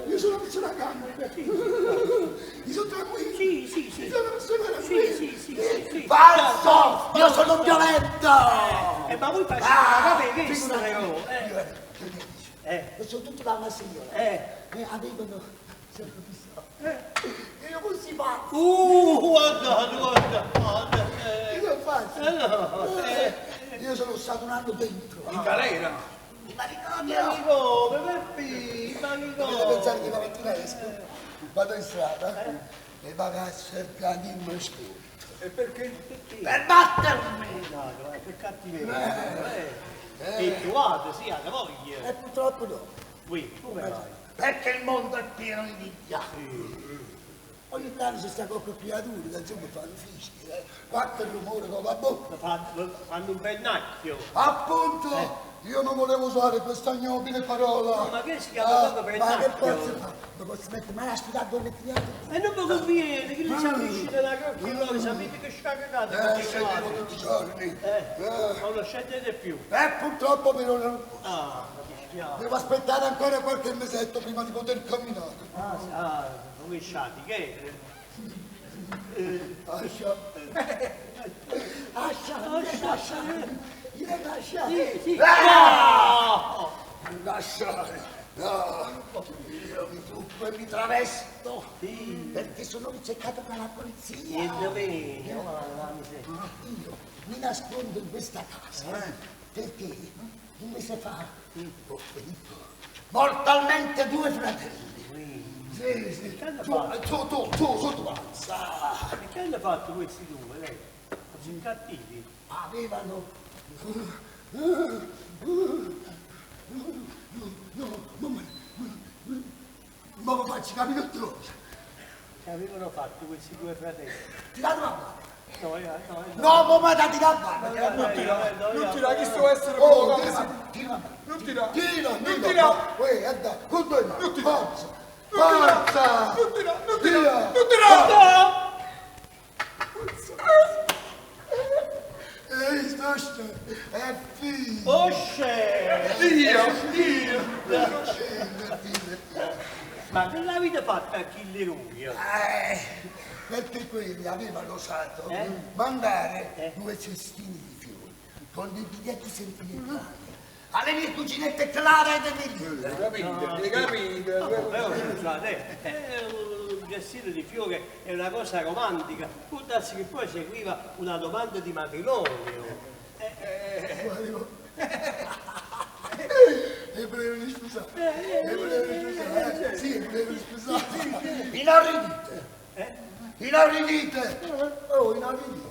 Io sono una persona calma. Io sono tranquillo. Sì, sì, sì. Io sono una persona tranquilla. Sì, sì, sì, sì, sì. Falso! Io sono violento! Eh, ma voi facete Ah, la capelli figurati. però. Eh, Io ero- che ne dici? eh. Sono tutta la signora. Eh. E avevano sempre visto. E io così pazzo. Guarda, guarda, guarda. Io sono pazzo. Eh, no, eh. Io sono stato un anno dentro. In galera. In manicomio! Manicomio, Peppi, Dovete manicomio. pensare che la mattina esco, vado in strada e vado a cercare di me scudo. E perché? Per battermi! No, no, per cattiveria. Eh. E trovate, sì, alla voglia. E purtroppo no. Qui, come vai? Perché il mondo è pieno di invidia. Ogni tanto ci sta qualche creatura che insomma fanno fischi, qualche rumore con la bocca. Fanno un pennacchio. Appunto! Io non volevo usare questa ignobile parola. No, ma che si chiama proprio Ma che pennacchio? posso fare? Mi posso mettere mai a studiare dove creature? E non mi conviene, che li siamo riusciti da crocchia loro, sapete che scaricate? Scendevo tutti i giorni. Non lo scendete più. Purtroppo per ora non posso. Ah, mi dispiace. Devo aspettare ancora qualche mesetto prima di poter camminare. Ah, come sciati, che è? Ascia. Ascia, lascia. Lascia. Sì, sì. Ah! Lasciare. No. Io mi trucco e mi travesto. Perché sono ricercato dalla polizia. E dove? Io mi nascondo in questa casa perché un mese fa ho ferito mortalmente due fratelli. Sì, sì. Tu, tu, tu, sotto pazza. E che hanno fatto questi due, lei? Sono cattivi. Avevano... No, no, ma mi faccio capire tutto. Che avevano fatto questi due fratelli? Tirate la mano. No, io, no, No, ma dati la mano. Non tira, non tira, chi sto essere Oh, provocato? tira, Non tira, tira, non tira. Uè, andà, con due mani. Non tira. Forza, forza. Non tira, non tira, Tira. non tira. Ehi, sto è figlio. Osce! Dio, Dio. Ma che l'avete fatta a Achille Rubio? Perché quelli avevano osato mandare due cestini di fiori con dei biglietti sentimentali alle mie cuginette Clara ed Evelina. Capite, capite. No, però scusate, un gestino di fiore è una cosa romantica, può darsi che poi seguiva una domanda di matrimonio. E volevano sposare, e volevano sposare, sì, volevano sposare. Inorridite, inorridite, oh, inorridite,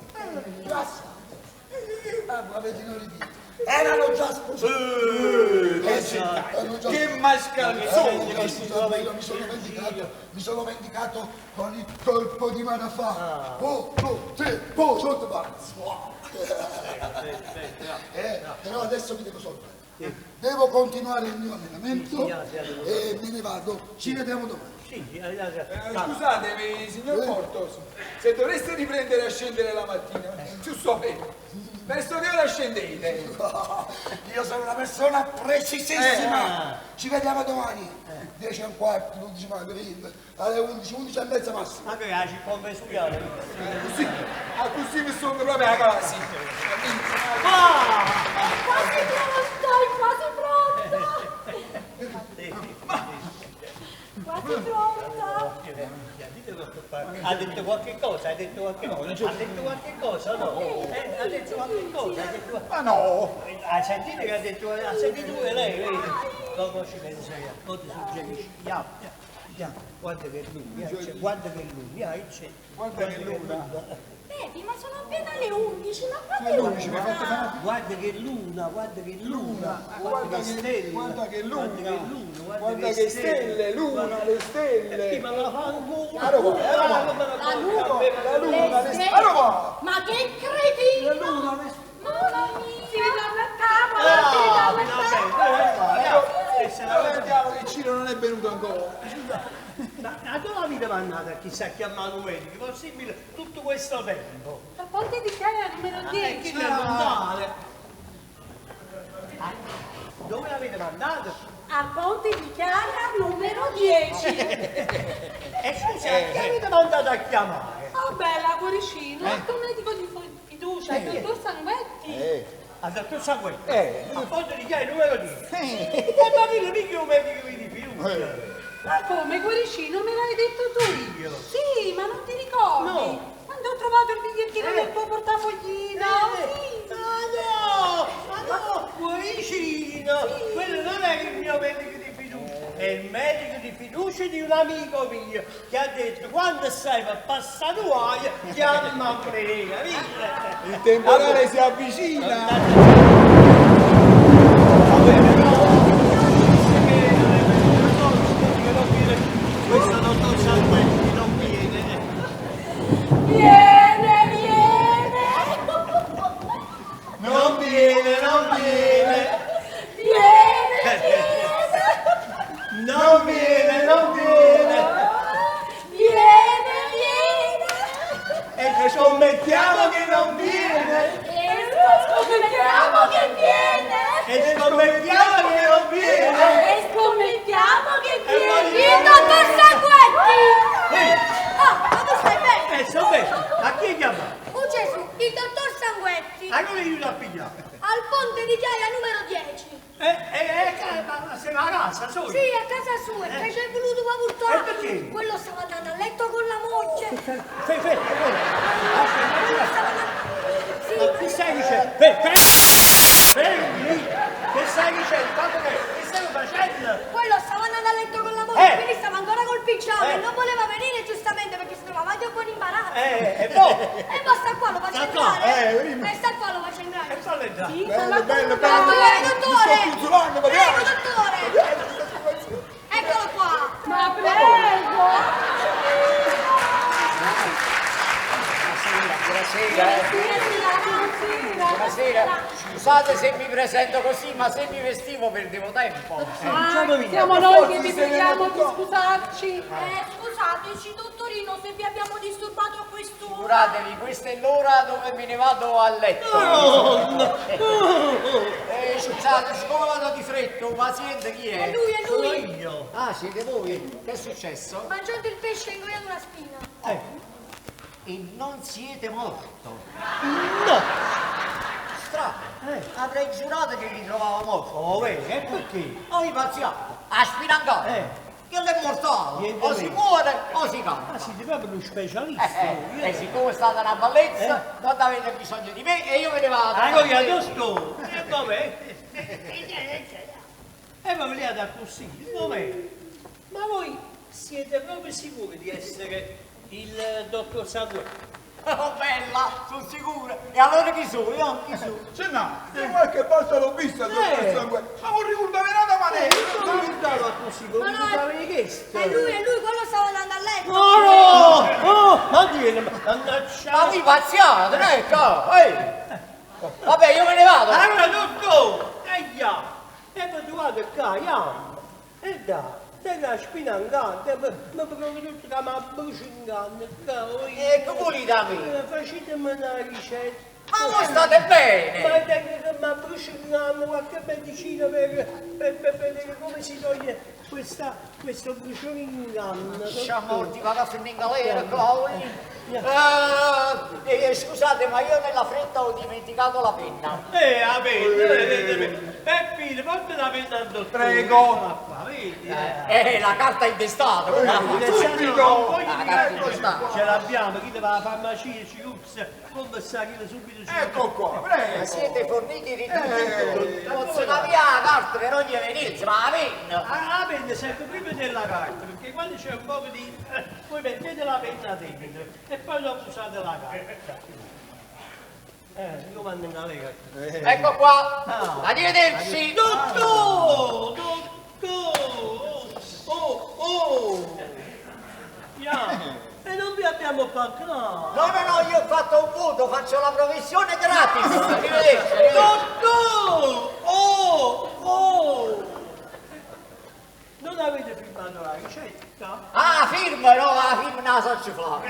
Lasciate. Ah, avete inorridito. Erano già sposati. Sì, erano già Che mascalzone. Io mi sono vendicato, mi sono vendicato con il colpo di manafà. Oh, oh, tre, oh, sotto pazzo. Però adesso mi devo soltare. Devo continuare il mio allenamento e me ne vado. Ci vediamo domani. Scusatemi, signor Portos, se dovreste riprendere a scendere la mattina, giusto bene, verso che ora scendete? Io sono una persona precisissima. Ci vediamo domani. 10:15, 11 magari, alle 11, 11:30 massimo. Ma che la circonvestione? Così, così mi sono proprio a casa. Ah! È quasi pronta, è quasi pronta! Quasi pronta! Ha detto qualche cosa, ha detto qualche cosa, ha detto qualche cosa, no? Ha detto qualche cosa, ha detto... Ma no! Ha sentito che ha detto, ha sentito pure lei, vedi? Dopo ci penso io, poi ti suggerisci, guarda che luna, guarda che luna, c'è. Guarda che luna. Vedi, ma sono appena le 11, ma quando Le 11 mi hai fatto fare? Guarda che luna, guarda che luna, Guarda che stelle, guarda che guarda luna, che luna, guarda che stelle, luna, le stelle. Sì, ma la fa ancora. La luna, La luna, la luna, le le stelle. stelle. Ma che cretino! La luna, le stelle. Mamma mia! Si ritorna a tavola, si ritorna a tavola! Allora andiamo che Ciro non è venuto ancora. Ma dove avete mandato a chissà chiamare un medico? Possibile tutto questo tempo? La Ponte di Chiaia numero 10. Chi è lontano? Dove l'avete mandato? Al Ponte di Chiaia numero 10. E scusa, chi avete mandato a chiamare? Oh bella, cuoricino, il tuo medico di fiducia, il dottor Sanguetti. Al dottor Sanguetti? A Ponte di Chiaia numero 10. E ma che mica un medico di fiducia? Ma come, cuoricino, me l'hai detto tu? Io? Sì, ma non ti ricordi? No. Quando ho trovato il bigliettino nel tuo portafoglino? Sì. Ma no, ma no, cuoricino, quello non è il mio medico di fiducia, è il medico di fiducia di un amico mio che ha detto quando stai per passare guaio chiama a me, capito? Il temporale si avvicina. Va bene, no, che non è venuto, che non viene, questo dottor Sanguetti non viene. Viene, viene. Non viene, non viene. Viene, viene. Non viene, non viene. Viene, viene. E che scommettiamo che non viene. E scommettiamo che viene. E scommettiamo che non viene. E scommettiamo che viene. Il dottor Sanguetti! Ah, ma tu stai bene? Sto bene. A chi hai chiamato? Oh Gesù, il dottor Sanguetti! A come aiuta a pigliare? Al ponte di Chiaia numero 10. Ma sei a casa, solo? Sì, a casa sua, che ci hai voluto far portare. E perché? Quello stava andando a letto con la moglie. Fermi, Quello stava andando... Sì, Ma che stai dicendo? Fermi! Che stai dicendo? Tanto che, che stai facendo? Quello stava andando a letto con la moglie, quindi stava ancora col pigiama e non voleva venire giustamente perché si trovava anche un po' in imbarazzo. E poi? E poi sta qua, lo faccio Sta qua, entrare. E sta qua, lo faccio entrare. E fallo entrare. Sì, Bello, bello, bello. Dottore, Mi dottore! sto consolando, mi Prego, piace. dottore! Eccolo qua! Ma prego! Buonasera, buonasera. Buonasera. Scusate se mi presento così, ma se mi vestivo perdevo tempo. Ah, siamo noi che vi preghiamo di scusarci. Scusateci, dottorino, se vi abbiamo disturbato a quest'ora. Figuratevi, questa è l'ora dove me ne vado a letto. No, Scusate, siccome vado di fretta, un paziente chi è? È lui, è lui. Sono io. Ah, siete voi? Che è successo? Mangiando il pesce ha ingoiato una spina. E non siete morto? No. Strano. Avrei giurato che vi trovavo morto. Oh, vedi, e perché? Oh, impazziato. A spina in gola. Che l'è mortale. Niente O si meno. muore o si campa. Ma siete proprio uno specialista. E siccome è stata una bellezza, non avete bisogno di me e io me ne vado. Ah, io dottore. E vabbè. E va da così, vabbè. Ma voi siete proprio sicuri di essere il dottor Sanguetti? Oh, bella, sono sicuro. E allora chi sono io? Chi sono? Se no, io qualche volta l'ho vista il dottor Sanguetti, ma non ricordavo nada maniera. Non ricordavo così, Ma come no, mi avevi chiesto. È lui, è lui, quello stava andando a letto. No, no, oh, ma viene, mannaggia. Ma vi pazziate, ecco, ehi. Vabbè, io me ne vado. Allora, dottore, eia, e poi tu vado qua, andiamo. E dai, te la spina in canna, ma proprio tutto che mi brucia in canna. E che vuoi da me? Facetemi una ricetta. Ma voi state bene! Ma tengo che mi brucia in canna qualche medicina per vedere come si toglie questo bruciore in canna. Siamo morti, vado a finire in galera, cavoli. Scusate, ma io nella fretta ho dimenticato la penna. La penna, Peppino, porta la penna al dottore. Prego. Qua, vedi? La carta intestata. Subito! La carta intestata. Ce l'abbiamo, chi va alla farmacia, ci usa, come sa chi subito ci Ecco qua, prego. Ma siete forniti di tutto. Posso dare via la carta per ogni evenienza, ma la penna. La penna serve prima della carta, perché quando c'è un po' di... voi mettete la penna dentro e poi dopo usate la carta. Io mando in galera. Ecco qua. Arrivederci. Dottore! Dottore! Oh, oh! Yeah. E non vi abbiamo pagato! No, no, no, io ho fatto un voto, faccio la professione gratis. Arrivederci. Arrivederci. Dottore! Oh! Oh! Non avete firmato la ricetta? Ah, firma, no, la firma non la so ci fare.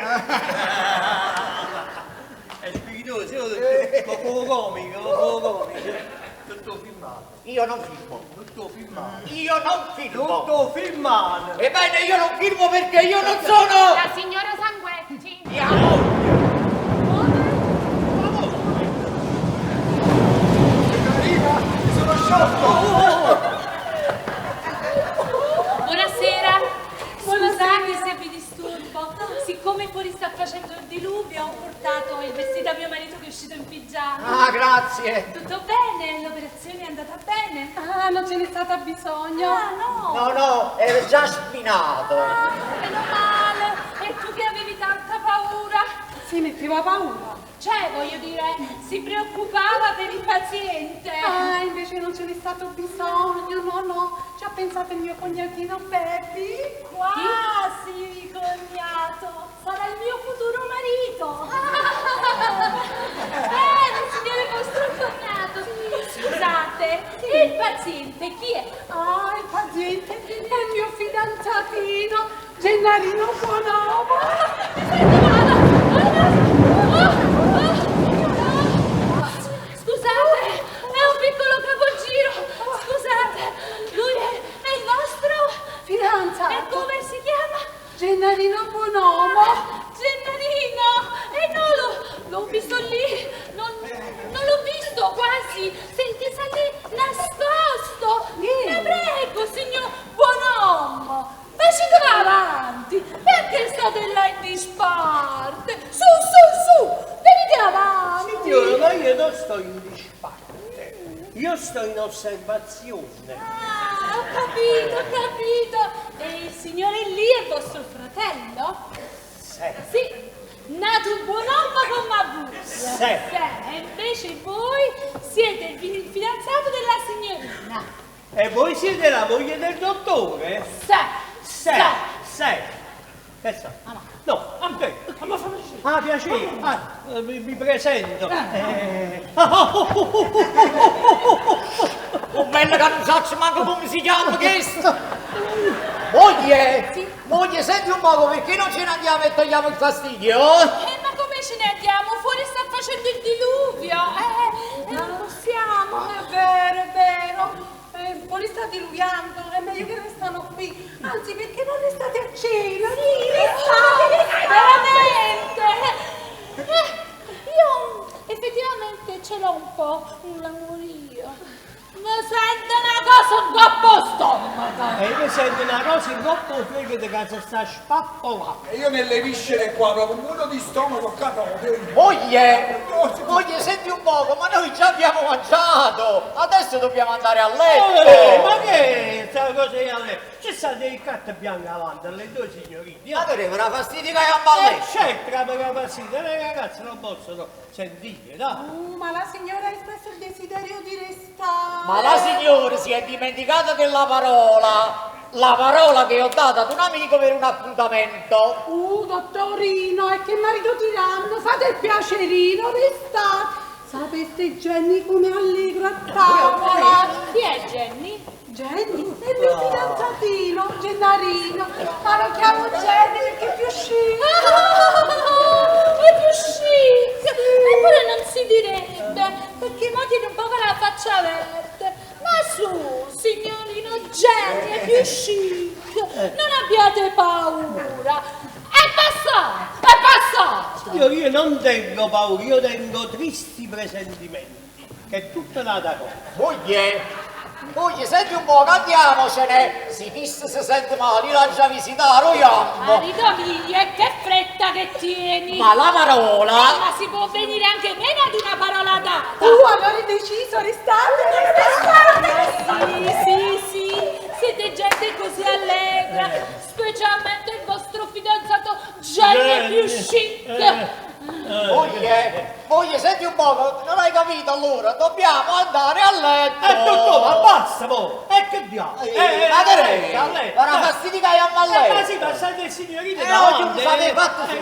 È spiritoso, io comico, comico. Tutto firmato. Io non firmo. Tutto firmato. Io non firmo. Tutto firmato. Ebbene, io non firmo perché io non sono... La signora Sanguetti. Mia moglie. Signorina, mi sono sciolto. Buonasera. Scusate se vi disturbo. Siccome fuori sta facendo il diluvio, ho portato il vestito a mio marito che è uscito in pigiama. Ah, grazie. Tutto bene? L'operazione è andata bene? Ah, non ce n'è stata bisogno. Ah, no. No, no, ero già spinato. Ah, meno male. E tu che avevi tanta paura? Si metteva paura. Cioè, voglio dire, si preoccupava per il paziente. Ah, invece non ce n'è stato bisogno, no, no. Ci ha pensato il mio cognatino Peppi. Quasi cognato. Sarà il mio futuro marito. Bene, signore vostro cognato. Scusate, il paziente chi è? Ah, il paziente è il mio fidanzatino, Gennarino Buonomo. Scusate, è un piccolo capogiro. Scusate, lui è il vostro Fidanzato. E come si chiama? Gennarino Buonomo. Gennarino! E no, l'ho visto lì, non l'ho visto quasi. Senti, sta lì nascosto. La prego, signor Buonomo, facetelo avanti. Perché state là in disparte? Su, su, su, venite avanti. Signora, ma io non sto in disparte, io sto in osservazione. Ah, ho capito, ho capito. E il signore lì è vostro fratello? Sì. Sì, nato un buon uomo come voi. Sì. E invece voi siete il fidanzato della signorina. E voi siete la moglie del dottore? Sì. Sì. Sì. Che so? No, ok. Ah, piacere. Ah, mi presento. Oh, bello che non saccio manco come si chiama questo. Moglie, Sì. moglie, senti un poco, perché non ce ne andiamo e togliamo il fastidio? Ma come ce ne andiamo? Fuori sta facendo il diluvio. Non possiamo. È vero, è vero. Fuori sta diluviando, è meglio che restano qui. Anzi, perché non restate a cena? Sì, restate, veramente. Io effettivamente ce l'ho un po' un languorio. Ma sento una cosa un po' stomaco. E io sento una cosa in coppa al fegato che si sta spappolando. E io nelle viscere qua, proprio un muro di stomaco qua proprio. Moglie, moglie, senti un poco, ma noi già abbiamo mangiato. Adesso dobbiamo andare a letto. Ma che sta cosa è a letto? Ci sta dei carta bianca avanti alle due signorine. Ma che una fastidio che andiamo a letto? C'entra per la fastidio, le ragazze non possono sentire, no? Ma la signora ha espresso il desiderio di restare. Ma la signora si è dimenticata della parola. La parola che ho dato ad un amico per un appuntamento. Dottorino, e che marito tiranno, fate il piacerino, restate. Sapeste Jenny come allegro a tavola. Chi è Jenny? Jenny? È il mio fidanzatino, Gennarino. Ma lo chiamo Jenny perché è più chic. È più chic. Eppure non si direbbe, perché mo tiene un po' la faccia verde. Ma su, signorino Jenny è più chic. Non abbiate paura. È passato, è passato. Io non tengo paura, io tengo tristi presentimenti, che è tutta un'altra cosa. Moglie, moglie, senti un po', andiamocene. Si fissa, si sente male, io l'ho già visitata, io. Marito mio, e che fretta che tieni. Ma la parola... Ma si può venire anche meno ad una parola data. Allora è deciso, restate, restate. Sì, sì, sì, siete gente così allegra, specialmente il vostro fidanzato Jenny più chic. Moglie, moglie, senti un poco, non hai capito allora, dobbiamo andare a letto. Dottore, ma basta mo! E che diavolo? Ma che è? Ma fastidio che andiamo a letto! Ma sì, ma state il signorino davanti! No, fate fatto su!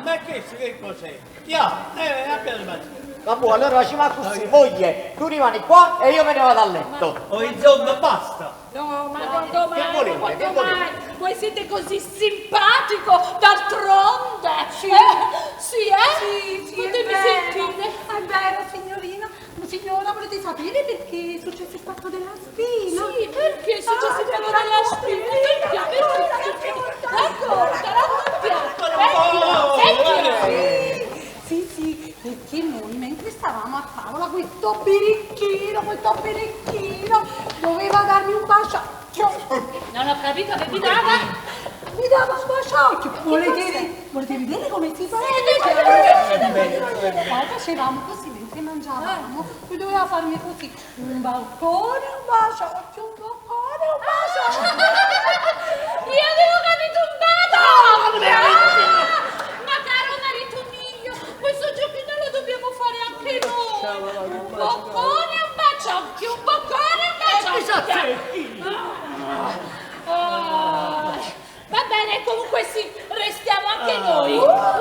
Ma che cos'è? Abbiamo pazienza. Vabbè, allora ci va così, moglie, tu rimani qua e io me ne vado a letto. Oh, insomma, basta! No, ma quando mai, Che volete, ma quando che volete? mai? Voi siete così simpatico, d'altronde! Sì, sì, eh? Sì, sì, Potete è vero. sentire? È vero, signorina. Signora, volete sapere perché è successo il fatto della spina? Sì, perché è successo il fatto della spina? Perché? Perché? Racconta, raccontiamo! Senti! Sì, sì, perché noi mentre stavamo a tavola questo birichino doveva darmi un baciocchio. Non ho capito che vi dava? Mi dava un baciocchio. Volete vedere come si fa? Poi facevamo così mentre mangiavamo. Lui doveva farmi così. Un balcone, un baciocchio, un boccone, un baciocchio. Io avevo capito un bacio! Ma caro marito mio, questo giochino lo dobbiamo noi. Un boccone e un baciocchio, un boccone e un baciocchio. Ah, va bene, comunque sì, restiamo anche noi. Ah,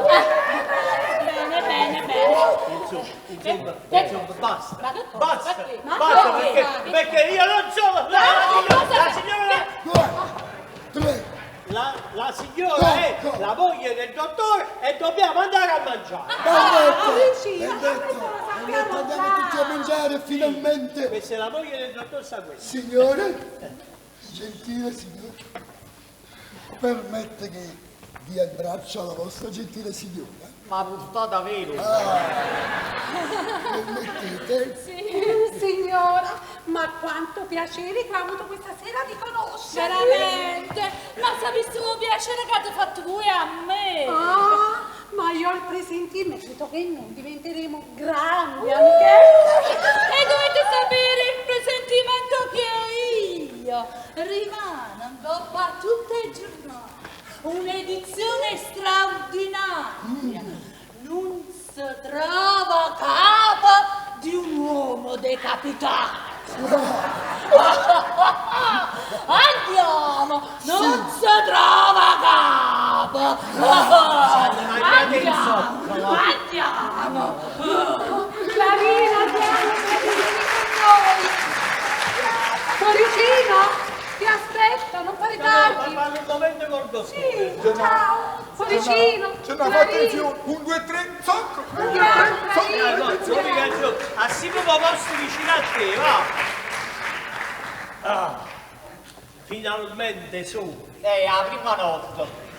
bene, bene, bene. Insomma, insomma, basta. Ma dottore, Basta, ma che- ma basta, perché? perché, perché io non sono la, Ma cosa- la signora, Due, tre. la signora è la moglie del dottore e dobbiamo andare a mangiare. Benedetto, vicino, benedetto, questo lo sappiamo benedetto, andiamo già. tutti a mangiare finalmente. Questa è la moglie del dottor Sanguetti. Signore, gentile signore, permette che dia il braccio alla vostra gentile signora? Ma portata vero. Permettete? Sì, signora, ma quanto piacere che ho avuto questa sera di conoscervi. Veramente? Ma se avessimo piacere che avete fatto voi a me. Ah, ma io ho il presentimento che noi diventeremo grandi amichette. E dovete sapere il presentimento che ho io. Rimane ancora a tutte le giornate. Un'edizione straordinaria. Non si trova capo di un uomo decapitato. Andiamo, non si trova capo. Andiamo, andiamo. Clarina, andiamo, vieni con noi. Cuoricino, ti aspetto, non fare tardi. Ma parlo un momento col dottore. Sì, ciao. Cuoricino, Ce n'ha fatta di Clarina. più. Un, due, tre, zocco. Un, due, Andiamo, tre, zocco. Clarina. No, no, Assimo posto vicino a te, va. Ah, finalmente su. La prima notte.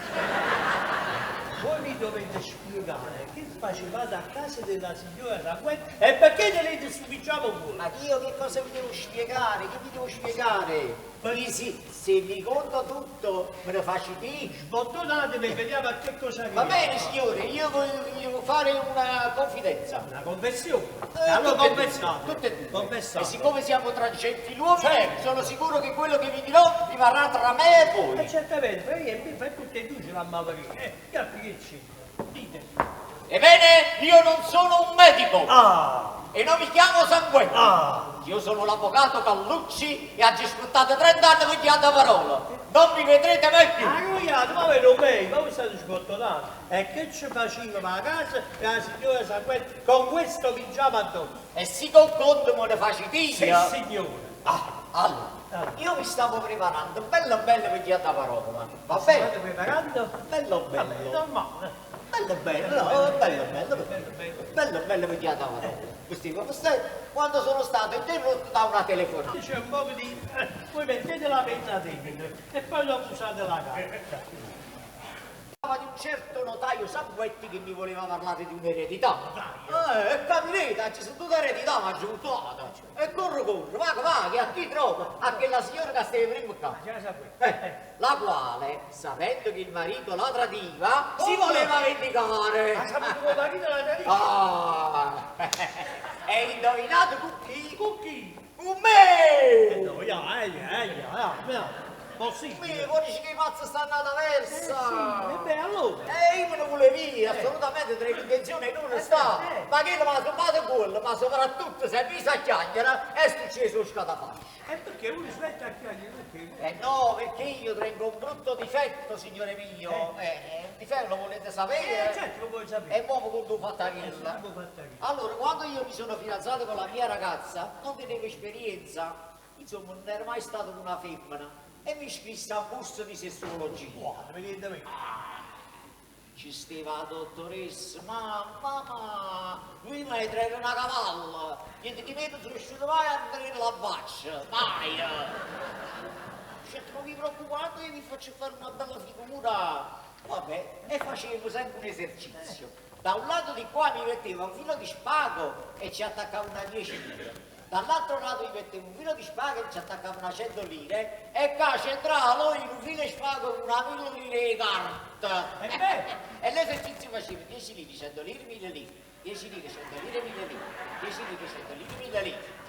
Voi mi dovete spiegare che facevate a casa della signora Sanguetti e perché tenete sto pigiama voi? Ma io che cosa vi devo spiegare? Che vi devo spiegare? Se, se vi conto tutto, me lo faccio dire. Sbottonatemi e vediamo a che cosa Va arriviamo. bene signore, io voglio fare una confidenza. Una confessione. Allora Tutte e due, confessate. Tutte e due. Confessate. E siccome siamo tra gentiluomini, Certo. sono sicuro che quello che vi dirò rimarrà tra me e voi. E certamente, perché mi fai tutte e due ce l'abbiamo perché. Gli altri che c'entrano? Dite. Ebbene, io non sono un medico. Ah! E non mi chiamo Sanguetti. Ah! Io sono l'avvocato Callucci e oggi sfruttate 30 anni con gli altri parola. Non mi vedrete mai più. Ah, cogliato, ma vedo me, ma voi state sbottonati. E che ci faceva a casa e la signora Sanguetti con questo pigiama addosso? E si con conto me ne facite Sì, signore. Ah, allora, io mi stavo preparando, bello bello per gli altri parola. Va bene? State preparando? Bello Vabbè, bello. normale. Bello bello, no, bello bello, bello bello per gli altri parola. Questi quando sono stato interrotto da una telefonata. C'è un po' di... voi mettete la penna dentro e poi dopo usate la carta. Parlava di un certo notaio Sanguetti che mi voleva parlare di un'eredità. Capirete, ci sono tutte eredità, ma giuntata. E corro, corro, va, va, che a chi trovo? A quella signora che stava prima qua. La quale, sapendo che il marito la tradiva, si voleva vendicare. Ha saputo che il marito la tradiva? Ah, e indovinato con chi? Con chi? Con me! No, ya, ya, ya, ya. Possibile. Mi vuoi che i pazzi stanno alla versa? Sì, e beh, allora. Io me ne volevo via, assolutamente tra l'intenzione non sta. Ma che mi ha sommato quello, ma soprattutto se mi sa chiacchiera è successo lo scatafascio. E perché uno si mette a chiacchierare? Perché? Eh no, perché io tengo un brutto difetto, signore mio. Un difetto lo volete sapere? Certo, lo vuoi sapere. E mo quando ho fatto quella. Allora, quando io mi sono fidanzato con la mia ragazza, non tenevo esperienza, insomma, non ero mai stato con una femmina. E mi iscrisse a un corso di sessologia. Ci stava la dottoressa, mamma, ma lui mi trae una cavalla, niente di meno sono riuscito mai a aprire la faccia, mai! Certo, non vi preoccupate, io vi faccio fare una bella figura. Vabbè, e facevo sempre un esercizio. Da un lato di qua mi metteva un filo di spago e ci attaccava una 10 lire. Dall'altro lato mi mettevo un filo di spago e ci attaccava una 100 lire e qua c'entrava lui un filo di spago con una 1000 lire di carta. E l'esercizio faceva 10 lire, 100 lire, 1000 lire, 10 lire, 100 lire, 1000 lire, 10 lire, 100 lire, 1000 lire.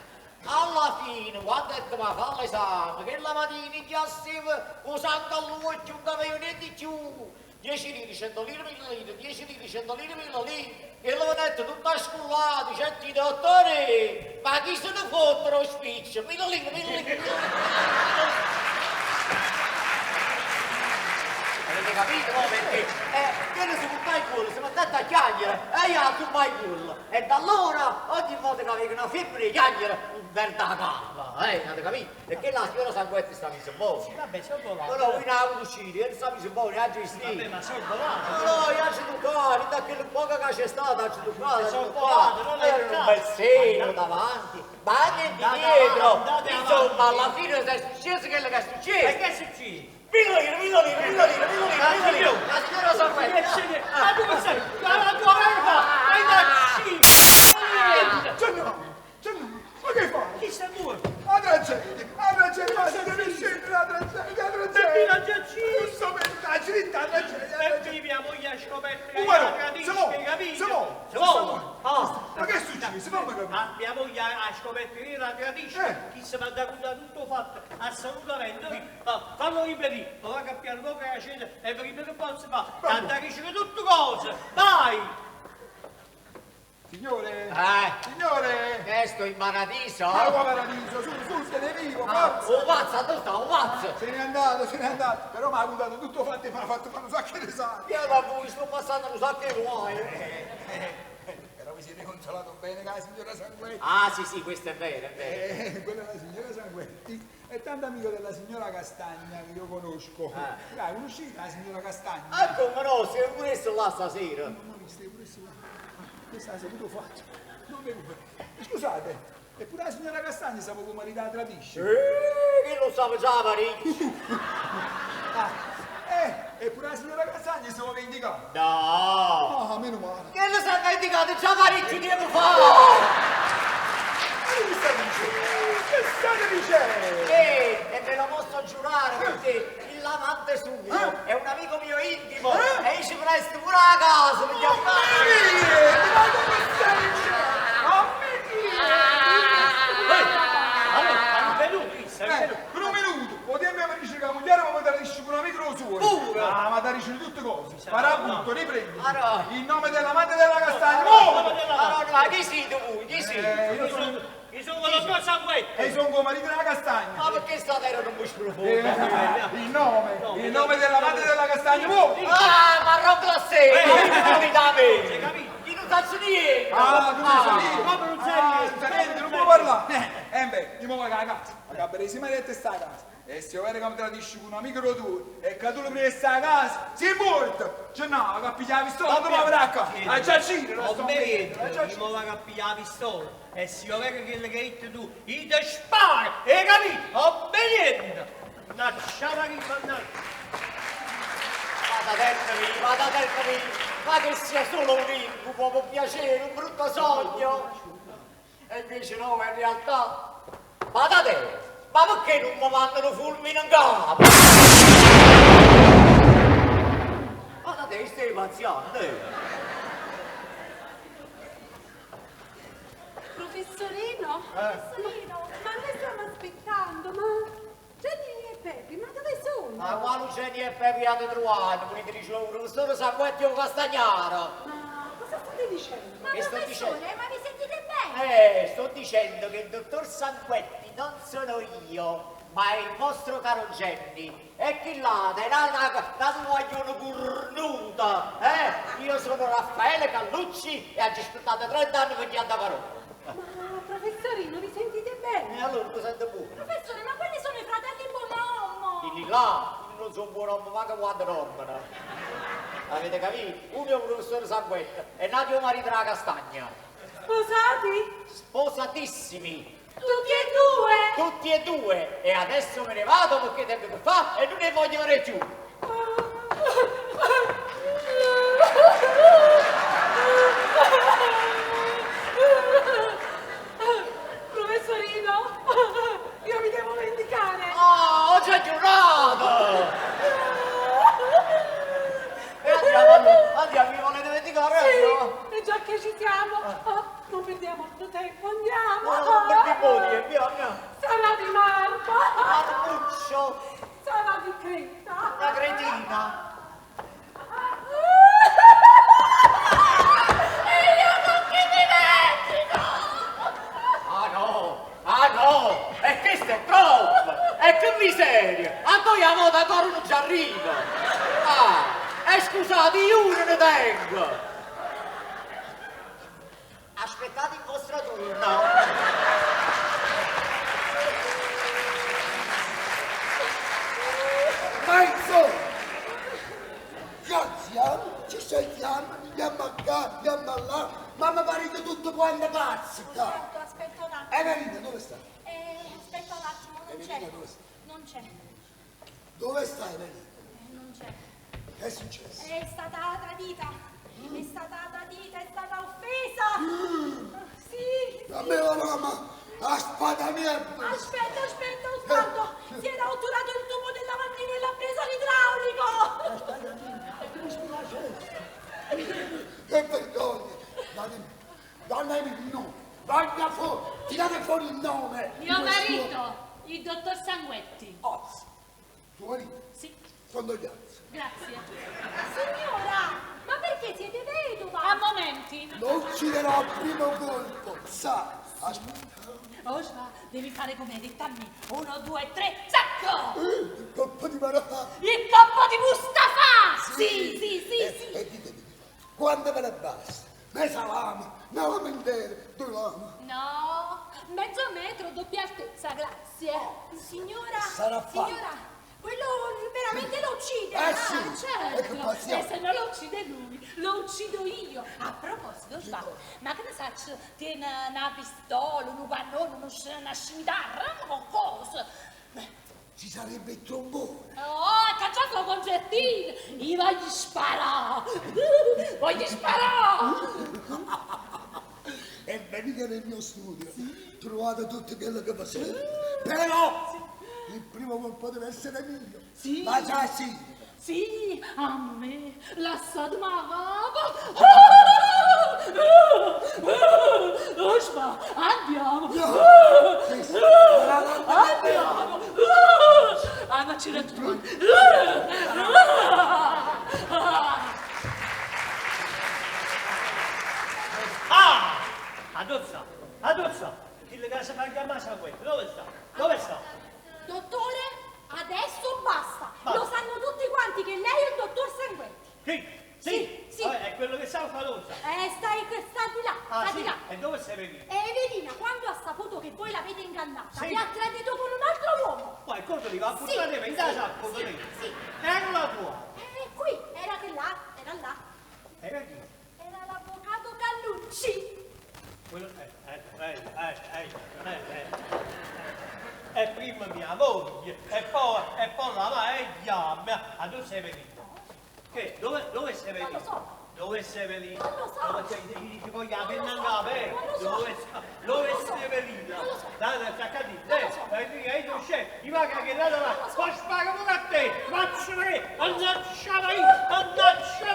Alla fine, quando è che mi fa l'esame, che la mattina già stava con sangue all'occhio, non capivo niente più. 10 lire, 100 lire, 1000 lire, 10 lire, 100 lire, 1000 lire. E lo vedette tutta scullata, dicette, dottore, ma chi se ne fotte lo spiccio? Mille lire, mille lire, mille lire. Avete capito no? Perché eh, quello si buttava il culo, si metteva a chiacchiere e io la tumbai il culo. E da allora ogni volta che avevo una febbre di chiacchiere, mi perde la capa, eh, avete capito? Perché la signora Sanguetti sta messa buona. Sì, vabbè, sono volato. No, no, qui non ha avuto uscire, io non sta messa buona, neanche vestito. Vabbè, ma sono volato. No, no, io ci toccavo, da quel poco che c'è stato, ci toccavo, ci Sono toccavo. volato, non è il Era un caso. bel seno davanti, ma anche di Andate dietro. avanti, andate Insomma, avanti. alla fine è successo quello che è successo. E che è successo? Mille lire, mille lire, mille lire, mille lire, Ma mille lire. signor- La signora Sanguetti. Ma dove sei? Ma la tua vita! Hai da Gennaro, Gennaro, ma che fai? Chi sei tu? La tragedia, la tragedia, ma se devi scendere la tragedia, la tragedia. Peppino Giacchino! Non so per la città, la tragedia, la tragedia. Perché mia moglie ha scoperto che Oh, io ma no, la tradisco, si muove, hai capito? si muove, Si si muove. muove. Ah. Ma che è successo? Fammi capire. Ah, mia moglie ha scoperto che io la tradisco, Eh. chi si va da tutto fatto, assolutamente. Ma fallo ripetere, lo va a piano poco la cena e vi ripeto che posso fare. Tanto che c'è tutto cose, vai! Signore, Eh. signore. Che sto in paradiso? Ma qua paradiso, su, su, siete vivo, Ah, forza. oh pazzo, dove sta? Oh pazzo! Se n'è andato, se n'è andato, però mi ha contato tutto fatto e mi ha fatto fare un sacco di risate. Io da voi sto passando un sacco di guai. Però vi siete consolato bene con la signora Sanguetti. Ah sì sì, questo è vero, è vero. Quella della signora Sanguetti è tanto amico della signora Castagna che io conosco. Dai, conosci la signora Castagna? Ah come no, se pure sto là stasera. Non ho visto pure se Questa ha saputo fatto. Non vedo. Scusate, eppure la signora Castagna sa come marito la tradisce. Che lo sa già parecchio. Ah, eppure la signora Castagna si vuole vendicare. No! Ah, meno male. Che lo sa vendicato già parecchio tempo fa! Ma che stai dicendo? Che state dicendo? E ve lo posso giurare perché l'amante suo è un amico mio intimo e io ci presto pure a casa perché Non mi dire, ma come stai dicendo? Non mi dire! Allora, hanno venuto, chi sei venuto? Per un minuto, o tempo mi dice che la moglie ma mi tradisce con un amico suo. Pure? Ah, ma tradisce tutte cose. Farabutto, riprendi. Allora. Il nome dell'amante della castagna. Muoviti! Allora, ma chi siete voi? Chi siete? Io sono... Io sono il dottor Sanguetti. E sono come marito della castagna. Ma perché stasera non mi sprofondo? Il nome dell'amante della castagna. Muoviti! Ah, ma rompe la sera! Non mi da Hai me! capito? Io non faccio niente! Ah, tu non sai niente. Proprio non sai Ah, niente. non sai niente, non puoi parlare. Beh, io muovo la casa. La caparesi Marietta sta a casa. E se io vedo che mi tradisci con un amico tuo e che tu lo prendi a casa, sei morto! Cioè no, che piglia la pistola, tu mi avrai qua. A giacire, lo Non sto mi vedendo. vedo, io mi vado a pigliare la pistola e se io vedo quello che hai detto tu, io ti sparo, hai capito? Obbediente! Mannaggia chi mannaggia! Vada dentro, vada dentro, ma che sia solo un incubo, un piacere, un brutto sogno. E invece no, in realtà. Vada te, ma perché non mi mandano fulmine in capo? Vada te, stai pazziando. eh. Professorino? Professorino, ma noi stiamo aspettando, ma Jenny e Peppi, ma dove sono? Ma quale genio e Peppi avete trovato? Volete dicere un professore Sanguetti o un Castagnaro? Ma cosa state dicendo? Ma Che sto professore, ma vi sentite bene? Sto dicendo che il dottor Sanguetti non sono io, ma è il vostro caro Jenny. E chi là, è una guaglione cornuta, eh? Io sono Raffaele Callucci e ho aspettato 30 anni per gli andare a parola. Ma professorino, vi sentite bene? E allora mi sento pure. Professore, ma quelli sono i fratelli Buonomo. Quelli là non sono buon uomo manco quando dormono. Avete capito? Uno è un professore Sanguetta e l'altro è un marito della castagna. Sposati? Sposatissimi. Tutti e due? Tutti e due. E adesso me ne vado perché tengo che fare e non ne voglio avere più. Professorino, io mi devo vendicare. Ah, ho già giurato! E andiamo, allora, andiamo, mi volete vendicare? Andiamo. Sì, e già che ci siamo, ah, non perdiamo altro tempo, andiamo. No, non perdi voti, via, via. Sarà di marmo. Marmuccio, Sarà di creta. una cretina. E io prima. Ah, e scusate, io uno ne tengo. Aspettate il vostro turno. Ma insomma, cazziamo, ci sentiamo, andiamo a qua, andiamo là, ma mi pare che tutto quanto pazzo qua. Aspetta, aspetta un attimo. Evelina, dove sta? Aspetta un attimo, non Evelina, c'è. dove sta? Non c'è, Dove sta Evelina? non c'è. Che è successo? È stata tradita. È stata tradita, è stata offesa. Sì. La mia mamma, la spada mia! Aspetta, aspetta, Osvaldo! Si era otturato il tubo del lavandino e l'ha presa l'idraulico! Che vergogna! Datemi, datemi il nome, vada fuori, tirate fuori il nome! di Mio questo- marito, il dottor Sanguetti. Oz. Tuo marito? Sì. Condoglianze. Grazie. Signora, ma perché siete vedova? A momenti. Lo ucciderò al primo colpo, sa? Aspetta. Osva, devi fare come hai detto a me. 1, 2, 3, sacco! Il colpo di Marafà. Il colpo di Mustafa! Sì, sì, sì, E, sì. e ditemi, quando ve ne basta? Me salame, una lama intera, due lame. No, mezzo metro, doppia altezza, grazie. Signora, Sarà fatto. signora, quello veramente lo uccide. Eh ah, sì, Certo, e che pazienza. e se non lo uccide lui, lo uccido io. A proposito, Osvaldo, ma che ne sai, tiene una pistola, un cannone, una scimitarra, qualcosa? Ci sarebbe il trombone. Oh, ha cacciato il concertino! Io voglio sparare! Voglio sparare! E venite nel mio studio, trovate tutto quello che vi serve. Però il primo colpo deve essere mio. Sì. Ma già sì. Sì, a me, la sadmavava! Osma, andiamo! Andiamo! Ah, ma c'era tu! Ah! Adozza, adozza! Chi le casa fa chiamare Sanguetti? Dove sta? Dove sta? Dottore, adesso basta. Basta. Lo sanno tutti quanti che lei è il dottor Sanguetti. Chi? Sì, Sì, sì. Vabbè, è quello che sa fa Adozza. Stai, sta di là, Ah, sta sì? di là. E dove sei venuto? E Evelina, quando ha saputo che voi l'avete ingannata, Sì. vi ha tradito con un altro uomo. Poi il conto dico, Sì, appuntate in casa, sì, conto sì, lì. sì. Ecco la tua. Qui, era che là, era là. Era chi? Era l'avvocato Gallucci. Quello, E prima mia moglie, e poi la ma e chiama. A dove sei venuto? Che? Dove sei venuto? Non lo so. Dove sei venuto? Non lo so. Dove sei? Ti voglio la Non penna lo in so. capo, eh? Non lo so. Dove dove Non lo so. sei venuto? Non lo so. Dai, dai, attaccati. Non lo so. Dai, dai, io c'è, mi va che là da Non lo so. Ma spaga pure a te! Faccio te! Mannaggia io! Mannaggia!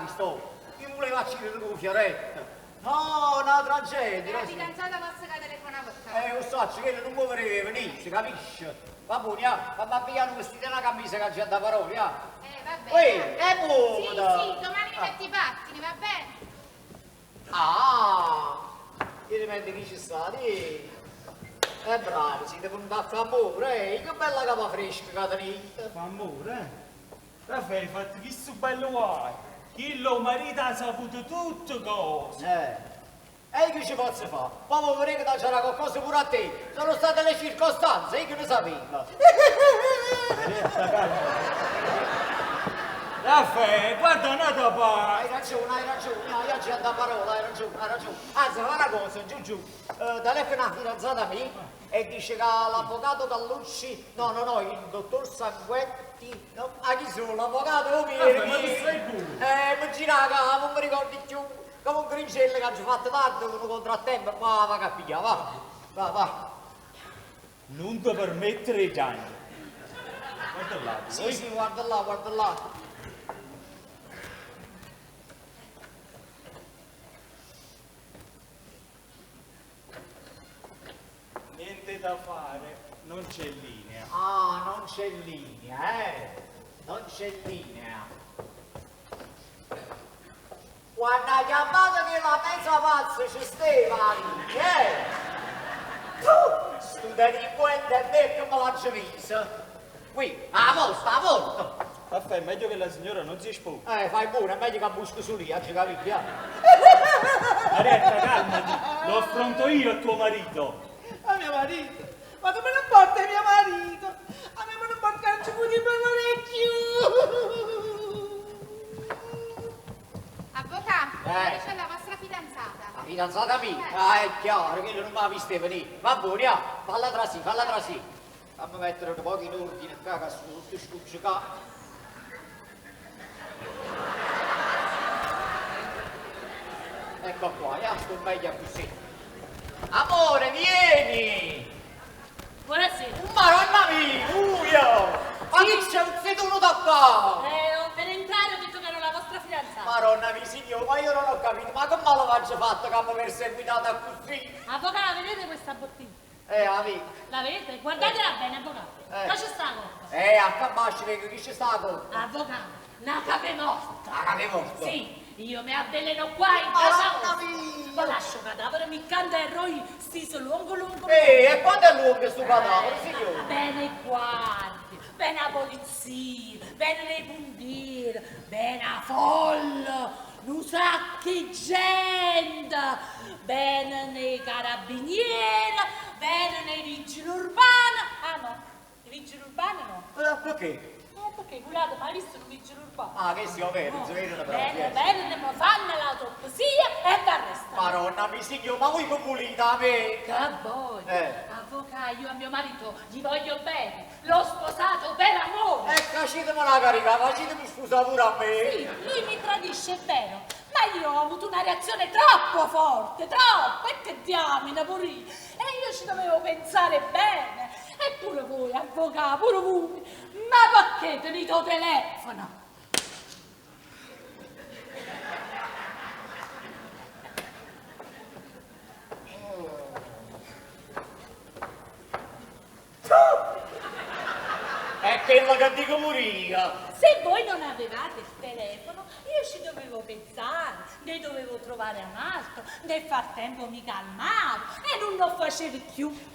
Sto. Io volevo accendere con fioretto. No, una tragedia. La fidanzata vostra che telefonava qua. Lo so, che non mi voleva venire, si capisce? Va buono, ah, va a pigliare un vestito e una camicia che c'è da parole, ah. Va bene. Uè, è buono! Sì, sì, domani mi metti i pattini, va bene? Ah, io rimetto chi ci sta lì. È bravo, siete venuti a fare amore, eh? Che bella capa fresca che tenete. Fa amore, eh? Raffaele, hai fatto chi su bello guai. Chi lo marito ha saputo tutto cosa. E che ci posso fare? Poi vorrei che c'era qualcosa pure a te. Sono state le circostanze, io che ne sapevo. Raffaele, guarda n'ata parte. Hai ragione, hai ragione, io oggi andavo a parola, hai ragione, hai ragione. Anzi, fa una cosa, giù giù, telefona alla fidanzata mia e dice che l'avvocato Gallucci, no, no, no, il dottor Sanguetti, no, a chi sono l'avvocato? Oh, Vabbè, ma tu stai pure. Mi gira la capa, non mi ricordo più. Comunque Rincelli che ci ho fatto tardi con un contrattempo, ma va a pigliare, va, va, va. Non ti permettere di piangere. Guarda là. Sì, sì, guarda là, guarda là. Niente da fare, non c'è linea. Ah, non c'è linea, eh? Non c'è linea. Quando ha chiamato che la mezza pazza ci stava la linea, eh? Tu, sto delinquente è me che me l'ha già visto. Qui, a volta, a volta. Raffaele, è meglio che la signora non si esponga. Fai buono, è meglio che busco su lì, oggi capito, eh? Marietta, calmati, lo affronto io a tuo marito. A mio marito? Ma come non porta mio marito? A me non porta il cibo di per l'orecchio. Avvocato, c'è la vostra fidanzata. La fidanzata mia? Ah, è chiaro, che non mi ha visto venire. Va buona, falla trasì, falla trasì. Fammi mettere un po' in ordine qua, che sono tutto scuccicato. Ecco qua, ya, sto meglio così. Amore, vieni! Buonasera. Madonna mia, buio! Ma che c'è un seduto da qua? Per entrare ho detto che ero la vostra fidanzata. Madonna mia, signore, ma io non ho capito, ma come lo faccio fatto che mi perseguitata così? Avvocato, vedete questa bottiglia? Amico. La vedete? Guardatela bene, avvocato. Cosa c'è sta coppa? A campasci vedo chi c'è sta coppa. Avvocato, una cape morta. Una cape morta? Sì. Io mi avveleno qua in casa vostra. Ma lascio cadavere, mi canta e roi stiso lungo lungo. E quanto è lungo questo cadavere, signore? Bene i guardi, bene la polizia, bene le pompieri, bene la folla, un sacco di gente, bene nei carabinieri, bene nei vigili urbani. Ah no, i vigili urbani no. Perché? Perché curato, ma hai visto un vigile urbano? Ah, che sia vero, non si vedono però. Bene, bene, mi fanno l'autopsia e t'arrestano. Madonna, mi signor, ma voi che volete a me? Che voglio? Avvocato, io a mio marito gli voglio bene, l'ho sposato per amore. E facetemi la carità, facetemi sposare pure a me. Sì, lui mi tradisce, è vero, ma io ho avuto una reazione troppo forte, troppo, e che diamine pure io. E io ci dovevo pensare bene. E pure voi, avvocato, pure voi. Ma perché tenete il telefono? È quello che dico pure io. Se voi non avevate il telefono, io ci dovevo pensare, ne dovevo trovare un altro, nel frattempo mi calmavo e non lo facevo più.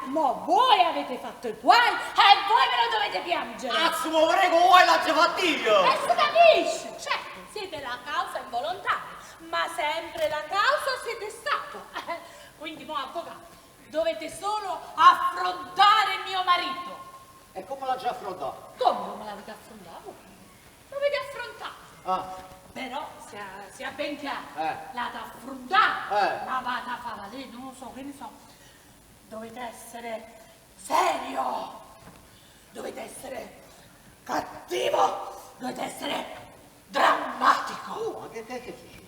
Ma voi avete fatto il guai e voi ve lo dovete piangere. Cazzo, ma prego, voi l'ha già fatto io. E si capisce, certo, siete la causa involontaria, ma sempre la causa siete stato. Quindi, mo, avvocato, dovete solo affrontare mio marito. E come l'ha già affrontato? Come non me l'avete affrontato? L'avete affrontato. Ah. Però, sia ben chiaro, l'avete affrontato, ma vado a fare valere, non lo so, che ne so. Dovete essere serio, dovete essere cattivo, dovete essere drammatico. Oh, ma che succede?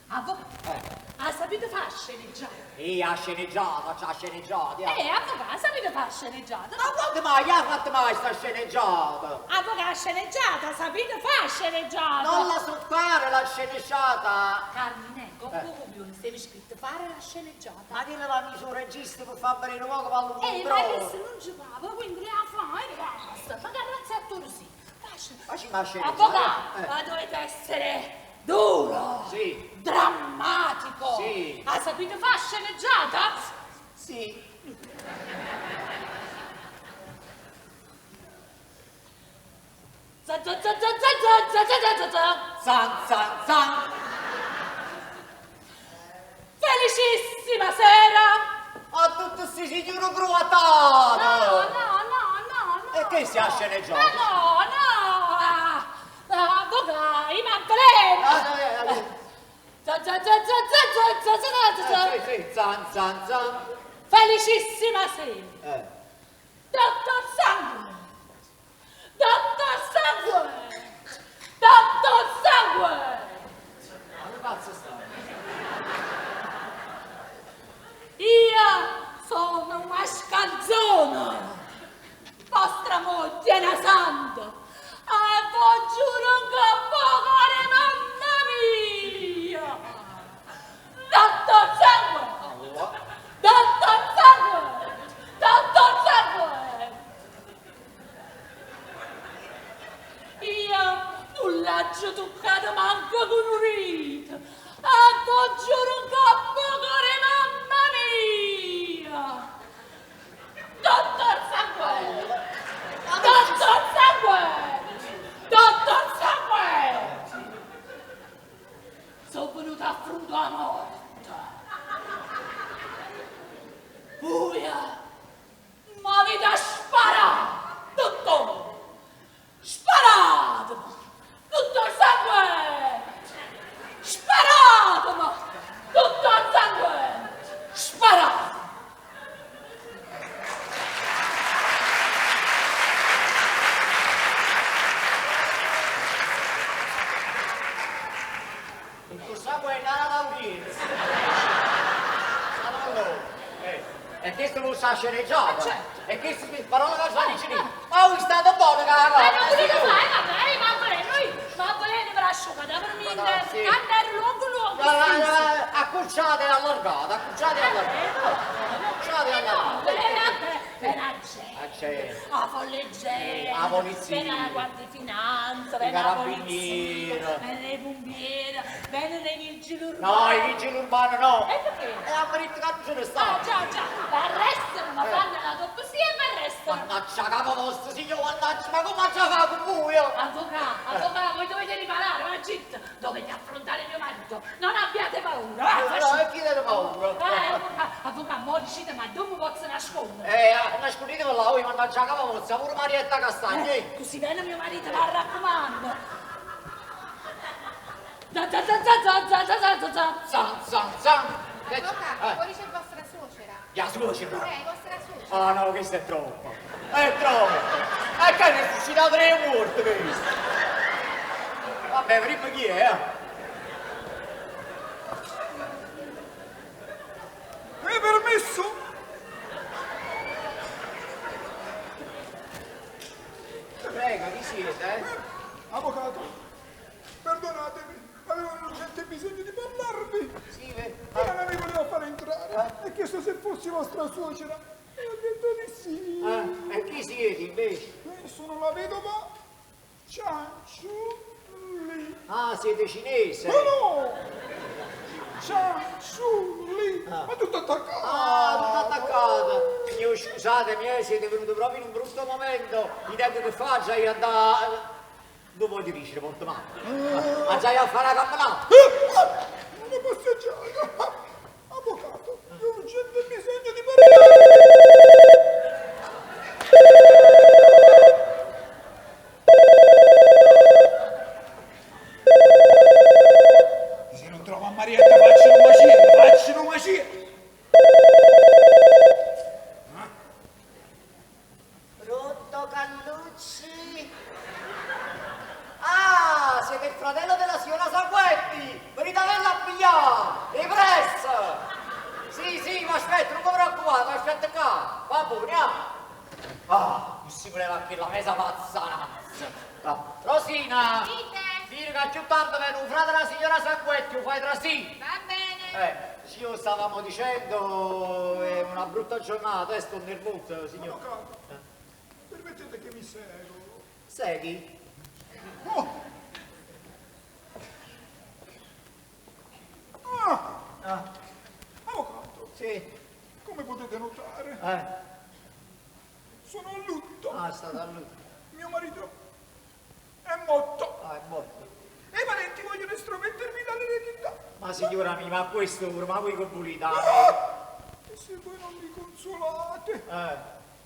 Avvocato, ha saputo fare sceneggiata? Sì, ha sceneggiata, c'ha sceneggiata. Avvocato, ha saputo fare sceneggiata. Ma quando mai ha fatto mai sta sceneggiata? Avvocato, sceneggiata, ha saputo fare sceneggiata. Non la so fare la sceneggiata. Carmine, con copione stavi scritto fare la sceneggiata. Ma che l'aveva messo un regista per far venire un poco per un ma adesso non ci va, quindi la fa e basta. Ma grazie a tu sì. Facci la sceneggiata. Avvocato, ma dovete essere duro! Sì. Drammatico! Sì. Ha saputo fare sceneggiata? Sì. Za za za za za za za za za za. Zan zan zan. Felicissima sera! A tutti questi signori gruatati! No, no, no, no, no! E che si ha sceneggiato? Ma no, no! Avvocato, io m'avveleno! Ah, eh, eh. Za za za za za za za za za za. Sì, sì, zan, zan, zan. Felicissima sera! Eh. Dottor Sangue! Dottor Sangue! Dottor Sangue! Ma che cazzo stai? Io sono una scalzona! Vostra moglie è una santa! E vi giuro che poco mamma mia! Dottor Sangue! Dottor Sangue! Dottor Sangue! Io non l'ho toccato manco con un rito! E vi giuro che poco mamma mia! Dottor Sangue! Dottor Sangue! Dottor Sangue! Sono venuta a frutto la morte! Voi mi avete sparato! Dottor! Sparatemi! Dottor Sangue! Sparatemi! Dottor Sangue! Sparate! Il tuo sangue è nata d'audienza. Allora, eh, e questo non sa sceneggiare. Eh, certo. E questo è parola che sa dice lì. Ma ho stato buono che la Ma non cosa. volete fare, vabbè, ma volete, noi, ma volete per asciugare, per mi Ma sì. andare lungo lungo. Accorciate e allargate, accorciate e allargate. Accorciate e No, allargate. per la gente. Ah, certo. La polizia, La polizia. per la guardia di finanza, I per la carabinieri. polizia, per i pompieri, per i vigili urbani. No, i vigili urbani no. E perché? E a marito che ce ne Ah, sta. già, già, mi arrestano, mi fanno l'autopsia e mi arrestano. Mannaggia capo vostro, signor, mannaggia, ma come ci fa con voi? Avvocato, avvocato, voi dovete riparare, ma zitta, dovete affrontare mio marito, non abbiate paura, va, No, facci- e chi deve paura? Avvocato, avvocato, mo dicite, ma dove mi posso nascondere? Nascondete là, voi mannaggia capo vostra, pure Marietta Castagna. eh. Così viene mio marito, la raccomando. Za za za za za za za za za. Zan, zan, zan. Che c'è? Avvocato, Eh, fuori c'è vostra suocera. La suocera. Vostra suocera. Ah no, questo è troppo. È troppo. E che ne è suscitato tre morti questo. Vabbè, prima chi è? eh? È permesso? Prego, chi siete? eh? Avvocato, perdonatemi, avevo un urgente bisogno di parlarvi. Sì, eh. Però non mi voleva far entrare. Ha chiesto se fossi vostra suocera e ho detto di sì. Eh, e chi siete invece? Sono la vedova Cianciulli. Ah, siete cinese? No, no! Cianciulli! Ma tutto attaccato! Ah, tutto attaccato. Signor, scusatemi, siete venuti proprio in un brutto momento. Mi tempo che faccia io andare... Non voglio dire, molto male. Ma già io a fare la camminata. Una passeggiata! Avvocato, ho urgente bisogno di parlare! Se non trovo a Marietta faccio un macello, faccio un macello! Pronto, Callucci? Ah, siete il fratello della signora Sanguetti! Venite a verla a pigliare! E presto! Sì, sì, ma aspetta, non mi preoccupate, ma aspetta qua! Va buona! Ah, mi si voleva anche la mesa pazzanazza! Ah, Rosina! Dite. Dire che più tardi viene un frate della signora Sanguetti, lo fai trasì! Va bene. Signor, stavamo dicendo, è una brutta giornata, sto nervoso, signor. Avvocato, permettete che mi seguo. Segui? Oh. Ah. Ah. Avvocato, Sì. come potete notare, sono a lutto. Ah, è stato a lutto. Mio marito è morto. Ah, è morto. E i parenti vogliono estromettermi dall'eredità. Ma signora mia, ma questo ma voi che volete? Ah! E se voi non mi consolate,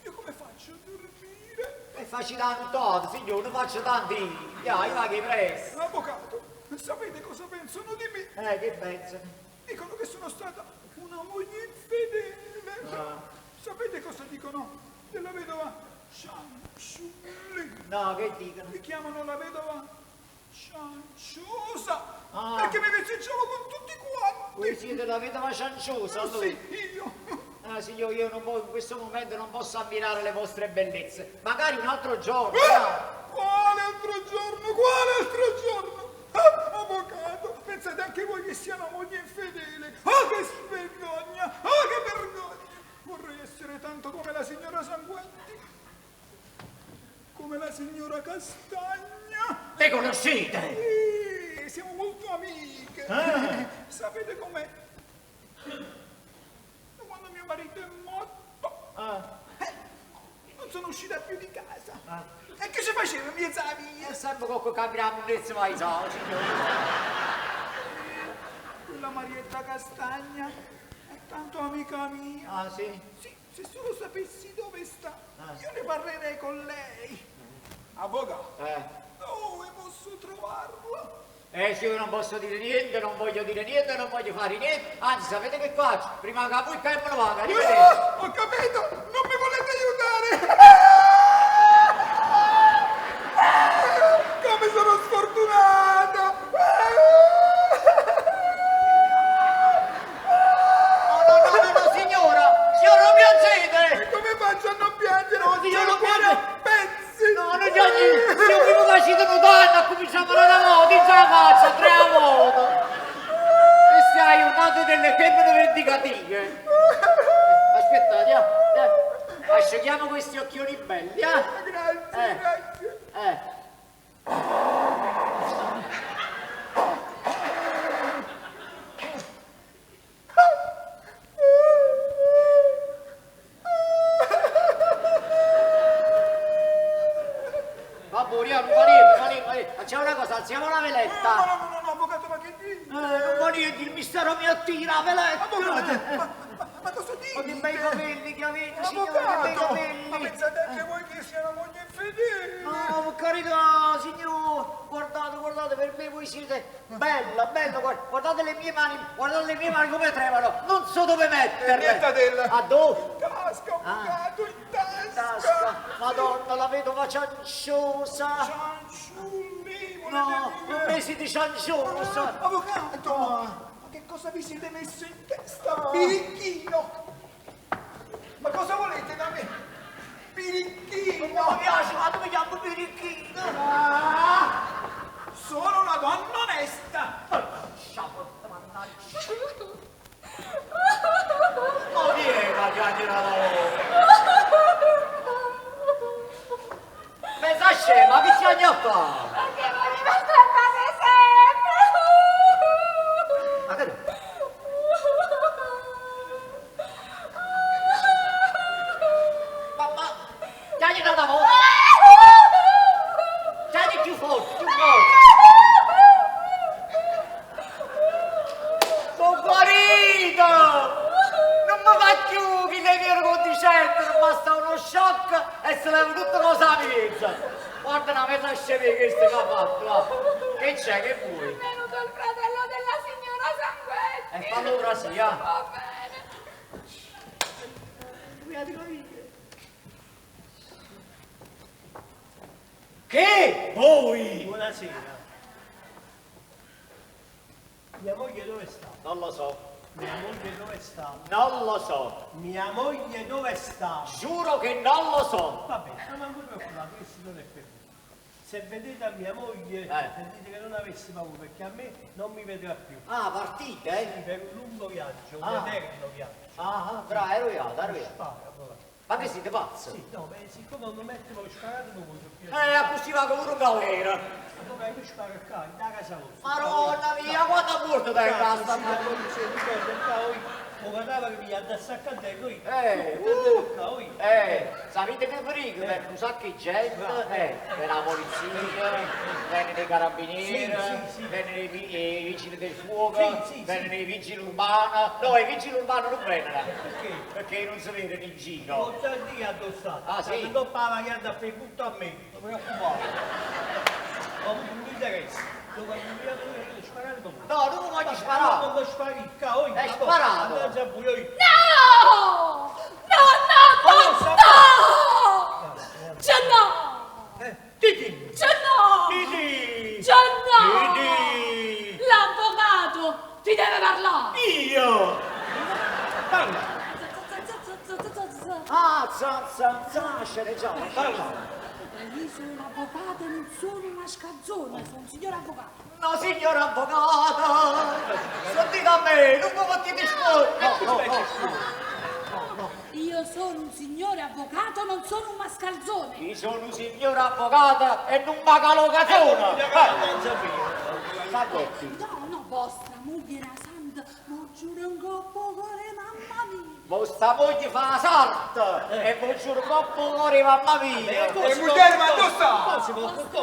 io come faccio a dormire? E facite 'a nuttata, signore, nun faccio tanto io. Ja, io vaco 'e pressa. Avvocato, sapete cosa pensano di me? Eh, che pensano? Dicono che sono stata una moglie infedele. Ah. Sapete cosa dicono della vedova Cianciulli? No, che dicono? Mi chiamano la vedova Cianciosa Ah. perché mi festeggiavo con tutti quanti. Voi siete la vedova cianciosa, allora? Sì, io. Ah, signore, io non po- in questo momento non posso ammirare le vostre bellezze. Magari un altro giorno. Ah, Quale altro giorno? Quale altro giorno? Ah, avvocato, pensate anche voi che sia una moglie infedele. Ah, che vergogna! Ah, che vergogna! Vorrei essere tanto come la signora Sanguetti, come la signora Castagna. Le conoscete? Sì, siamo molto amiche. Ah. Sapete com'è? Da quando mio marito è morto, Ah. eh, non sono uscita più di casa. E che ci faceva mezza via? E sempre con cambiamo monnezza mai so, signore. Quella Marietta Castagna è tanto amica mia. Ah, sì? Sì, se solo sapessi dove sta, Ah. io ne parlerei con lei. Avvocato, Eh. dove posso trovarla? Eh, sì, io non posso dire niente, non voglio dire niente, non voglio fare niente. Anzi, sapete che faccio? Prima che voi che me ne vado, arrivederci. Ah, ho capito, non mi volete aiutare. Come sono sfortunata! No, no, no, no, no, signora! Signora, non piangete! Come faccio a non piangere? No, signora, C'ho non il cuore piangere! a pezzi! No, non piangi! Se io prima facete un danno, cominciamo una volta, in la faccia, tre volte! E stai aiutando delle femmine vendicative! Aspettate, eh, eh. Asciughiamo questi occhioni belli, eh? Grazie, Eh. grazie. Eh. Va buone, non fa niente, fa niente, fa niente. Facciamo una cosa, alziamo la No, veletta. no, no, no, no, avvocato, ma che dite? Eh, non fa niente, il mistero mi attira, la veletta. Avvocato, ma, ma, ma cosa dite? Ma che bei capelli che avete, signore, che bei Avvocato, capelli. ma pensate anche voi che sia una moglie infedele? No, per carità, signore, guardate, guardate, per me voi siete bella, bella, guardate le mie mani, guardate le mie mani come tremano, non so dove metterle. Niente A dove? In tasca, avvocato, in tasca. Tasca, Madonna, la vedova cianciosa. Cianciulli, volete No, dire? non mi siete cianciosa. Ah, avvocato, ma che cosa vi siete messo in testa, birichino? Ma cosa volete da me? Birichino! Non mi piace, ma tu mi chiami birichino. Ah, sono una donna onesta! Mannaggia. Ma vieni, ma chiacchierata. Mezza scema, che si a fare? Perché voi mi maltrattate sempre! Ma che... Ma... Chiacchiera una volta! Chiacchiera più forte, più forte! Sono guarito! Non mi va più che le vero condicente, basta uno shock e se leva tutta cosa a mezza. Guarda una mezza scema che questa che ha fatto, va. Che c'è, che vuoi? È venuto il fratello della signora Sanguetti! E fallo trasì, ah. Va bene! Che? Voi? Buonasera. Mia moglie dove sta? Non lo so. Mia moglie dove sta? Non lo so. Mia moglie dove sta? Giuro che non lo so. Va bene, non mi preoccupate, questo non è per me. Se vedete a mia moglie, dite che non avessi paura, perché a me non mi vedrà più. Ah, partite, eh? Sì, per un lungo viaggio, un Ah. eterno viaggio. Ah, ah, bravo, ero io, ero io. Spara, però. Ma che siete pazzi? Sì, no, beh, siccome non metto lo sparato non voglio più. Così va come un galera. Allora io sparo qua, da casa vostra. Madonna mia, quanto ha morto da casa? Sì, la polizia ricorda, qua, oi. 'O cadavere mio adda sta ccà dentro, oi. Eh, Mettete ccà, oi. Eh, sapete che vi dico? Venne un sacco di gente, eh, venne la polizia, vennero i carabinieri, vennero i, i vigili del fuoco, vennero i vigili urbani. No, i vigili urbani non vennero. Perché? Perché non si vedono in giro. Non sa di addosso. Ah, sì? Dopo la variante a fare tutto a me, non preoccupare. Comunque non mi interessa. Dove mi sparare come? No, non voglio sparare. Non spari, qua, oi. È sparato. Andate a buio, oi. No! No, no, no, no! Gennà! Titi! Gennà! Titi! Gennà! Titi! L'avvocato ti deve parlare! Io! Parla! Ah, za, za, za, sceneggiamo. Parla! Io sono un avvocato e non sono una scazzona, sono un signor avvocato. No, signor avvocato! Sentite a me, non mi mettete scuola! No, no, no. Io sono un signore avvocato, non sono un mascalzone. Io sono un signor avvocato e non paga locazione! Fagotti. No, no, vostra moglie era santa, ma giuro un coppo cuore, mamma mia. Vostra moglie fa la sarta e voi giuro coppo cuore mamma mia! E moglie, ma dove sta? Vostra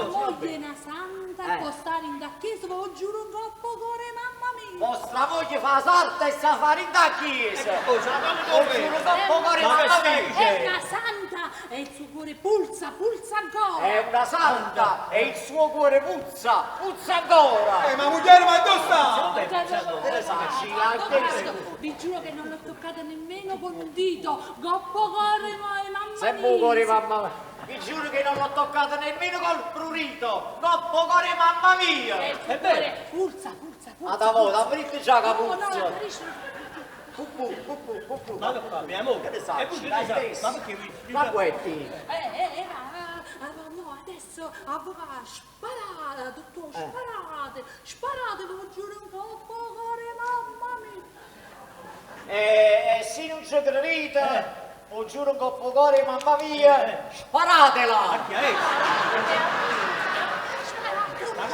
moglie è una santa, Eh. può stare in da chiesa, ma giuro un coppo cuore, mamma mia. Vostra moglie fa la sarta e sa fare in da chiesa! Cosa? Ma Voi giuro coppo cuore Ma che mamma stai mia! È una santa e il suo cuore pulsa, pulsa ancora. È una santa e il suo cuore puzza, puzza ancora! Eh, ma moglie, ma dove sta? Avvocato, vi giuro che non l'ho toccata nemmeno con un dito. Goppo cuore, ma- mamma Se mia. mu cuore mamma mia! Vi giuro che non l'ho toccata nemmeno col prurito! Coppo cuore mamma mia! E il suo cuore pulsa, pulsa, pulsa. Ah, da voi, pulsa. da fritto già che No, no, puzza. la capisci? Pupù, pupù, pupù. Ma che fa, mia moglie? Che ne sai? E voi che Dai, ne sai? stessi. Ma perché vi... Ma quetti. Eh, ma no, adesso, avvocato, sparate, dottor, sparate, sparate, ve lo giuro un po' cuore, mamma mia. E, e se non ci credete, vi giuro un coppo cuore mamma mia, sparatela!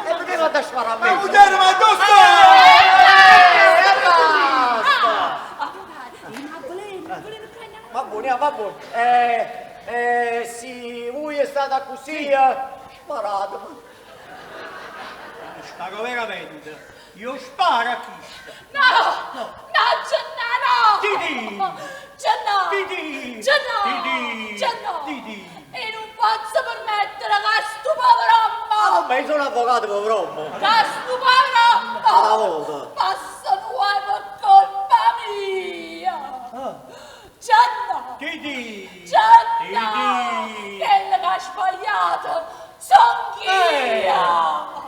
E perché vado a sparare a me? Ma moglie, ma dove sta? E basta! Avvocato, in avveleno, avveleno, Va buono, va buono. Eh, se voi è stata così, sparatemi. Sparo veramente. Io sparo a chi? No! No, Gennaro! Titi! Gennaro! Titi! Gennaro! Titi! Gennaro! Titi! E non posso permettere che sto povero Ah, ma io sono avvocato, pover'uomo. Che sto povero Alla volta. Passano guai per colpa mia! Gennaro! Titi! Gennaro! Titi! Quello che ha sbagliato sono io!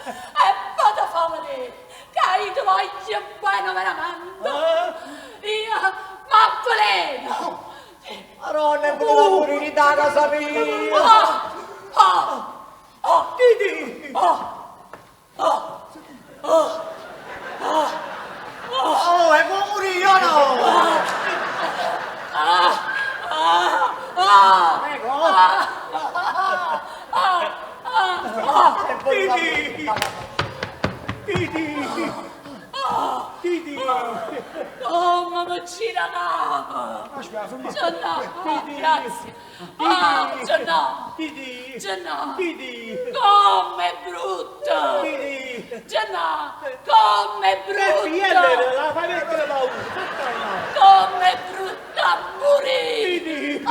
E poi ti fa vedere che io ti voglio bene veramente! Io m'avveleno! Madonna, è voluto morire da casa mia! Ah! Ah! Ah! Titi! Ah! Ah! Ah! Ah! Oh, è vuoi morire o no? Ah! Ah! Ah! Prego. Ah! Ah! Ah! Ah! È voluto Titi! Titi! Titi! Oh, mamma gira capo! Aspetta, ferma. Giannà, grazie! Ah, Giannà! Titi! Giannà! Titi! Come è brutto! Titi! Giannà, come è FL, brutto! la fai mettere paura! Fatta Come è brutta a morire! Titi!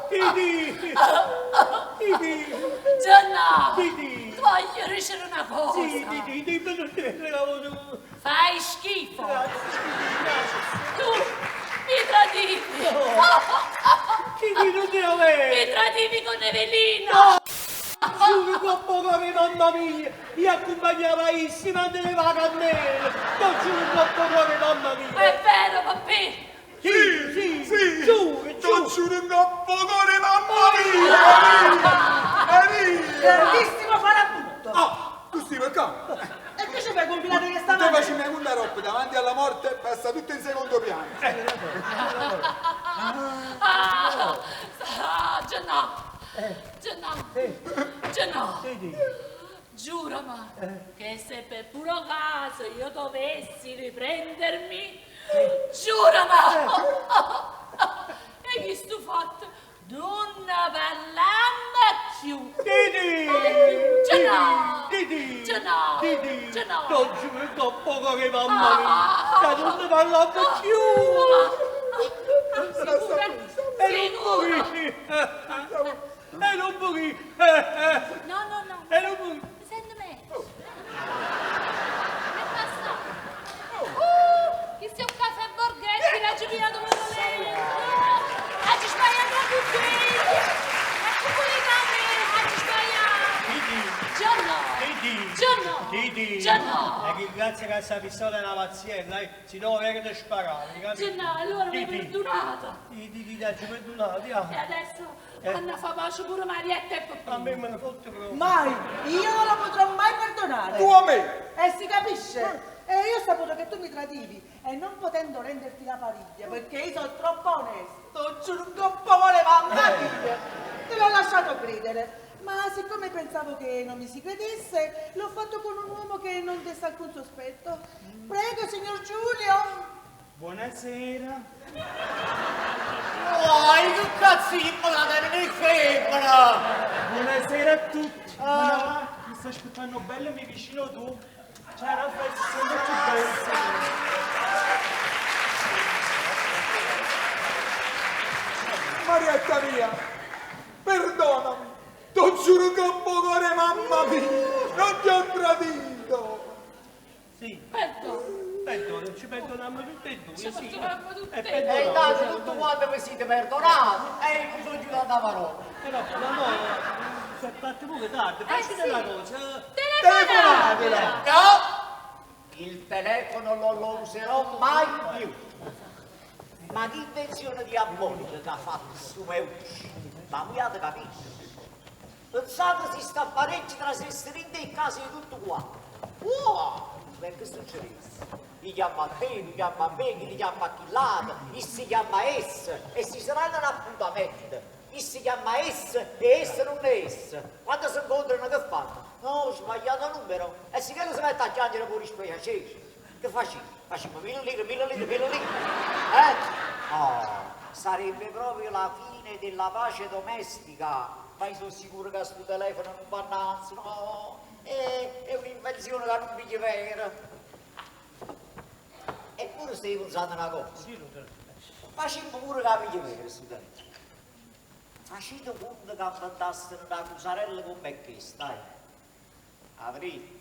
Titi! Titi! Giannà, Titi! ti voglio dicere una cosa! Sì, Titi, dimmi tutte le cose. Fai schifo! Grazie, Titi, grazie. Tu mi tradivi! Titi, non te lo vedo! Mi tradivi con Evelina! Giuro, troppo come mamma mia! Io accompagnava ma ne va a cannella! Non giuro, troppo come mamma mia! È vero, papì! Sì, sì, Sì, giuro, Ti giuro! giuro un coppo cuore, mamma mia! Maria! Grandissimo farabutto! Ah, tu stai per qua? E che ci fai combinare che Tu stamattina? facevi una roba davanti alla morte, passa tutto in secondo piano. Ah, ah, Gennà! Gennà! Gennà! Giurami che se per puro caso io dovessi riprendermi, Giurami! E chistu fatto nun ne parlammo cchiù! Didi! Gennà! Didi! Gennà! Didi! Gennà! Non ci metto poco che mamma mia! Che non ne parlammo cchiù! Sicura? E non morì! E non morì! No, no, no. E non morì! Mi sento meglio. Che passa? Chi sia un caffè Borghetti, l'ha girato come volete. Ha sbagliato la bottiglia. Ecco pure da me, ha sbagliato. Gianno. Didi! Gianno. Didi! Gianno. E ringrazia che questa pistola è una pazziella, eh? Se no che ti sparavi, capito? Gianno, allora mi hai Didi. perdonato. Didi, ti ti perdonato, E adesso Anna fa pace pure Marietta e Peppino. A me me ne fotte proprio. Mai! Io non lo potrò mai perdonare! Tu a me? E si capisce? E io ho saputo che tu mi tradivi e non potendo renderti la pariglia perché io sono troppo onesto, giuro un coppo vuole mamma mia! Te l'ho lasciato credere. Ma siccome pensavo che non mi si credesse, l'ho fatto con un uomo che non desta alcun sospetto. Prego, signor Giulio! Buonasera. Oh, che cazzo di malata, non è femmina! Buonasera a tutti. Ma va, mi sto aspettando bello mi vicino tu. Ciao Raffaele, sei molto bello. Marietta mia, perdonami, ti giuro che un poco mamma mia, non ti ho tradito. Sì. Perdono. Perdono, ci perdoniamo tutte e due, Ci sì. perdoniamo tutte E e due. E perdono. intanto tutto quanto vi siete perdonati e io mi sono giurato la parola. Però, ma no, si è fatto pure tardi, facciamo sì. una cosa. Telefonatela! No! Il telefono non lo userò mai più. Ma che invenzione diabolica che ha fatto sto Meucci? Ma voi avete capito? Pensate si sta parecchio tra se stringe in casa di tutto qua. Wow! Perché succede? Li chiama a te, li chiama a me, chi li chiama a chi l'altro, chi si chiama essa e si saranno un appuntamento. Chi si chiama essa e essa non è essa. Quando si incontrano che fanno? No, ho sbagliato numero. E si che si mette a piangere pure spiacere. Che facciamo? Facciamo mille lire, mille lire, mille lire. Eh? Oh, sarebbe proprio la fine della pace domestica. Ma io sono sicuro che sto telefono non va innanzi, no. È, è un'invenzione che non piglia vera. Eppure stai pensando una cosa. Facciamo pure che la piglia vera sto telefono. Facete conto che inventassero una cosarella come questa, eh. Avrete,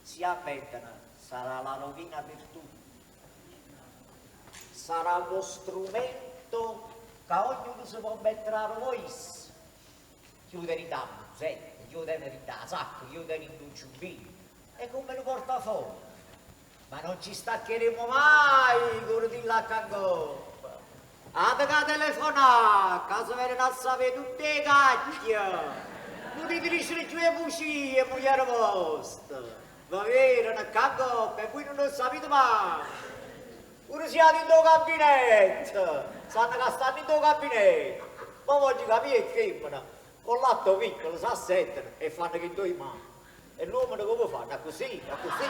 si avventano, sarà la rovina per tutti. Sarà lo strumento che ognuno si può mettere a voice. Chiudere in musetta, chiudere in da sacca, chiudere in un giubbino. È come lo portafoglio. Ma non ci staccheremo mai con di là cangoppa. Ate che telefonare, caso viene a sapere tutte le cacchie. Non ti dice le tue bugie, moglie vostra. Va bene, non cangoppa, e voi non lo sapete mai. Pure siate in tuo gabinetto, sanno che stanno in tuo gabinetto. Ma voglio capire che femmina, con l'atto piccolo si assettano e fanno che due mani. E l'uomo come fanno? Così, così, così.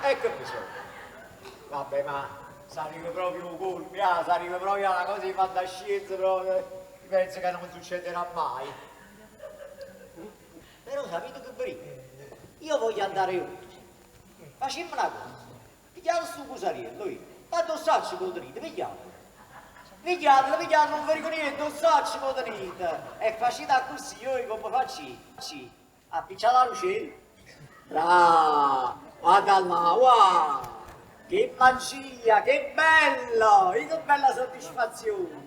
Ecco bisogno. Vabbè, ma si arriva proprio un colpo, ah, si arriva proprio alla cosa di fantascienza proprio. Penso che non succederà mai. Però sapete che brilla? Io voglio andare oltre. Facciamo una cosa. Pigliate sto cusariello, io. Tanto saccio che tenete, pigliatelo. Pigliatelo, pigliatelo, non vi dico niente, non saccio che tenete. E facete così, io come faccio? Sì. Appicciate la luce. Bravo, guarda là, wow. Che magia, che bello, che bella soddisfazione.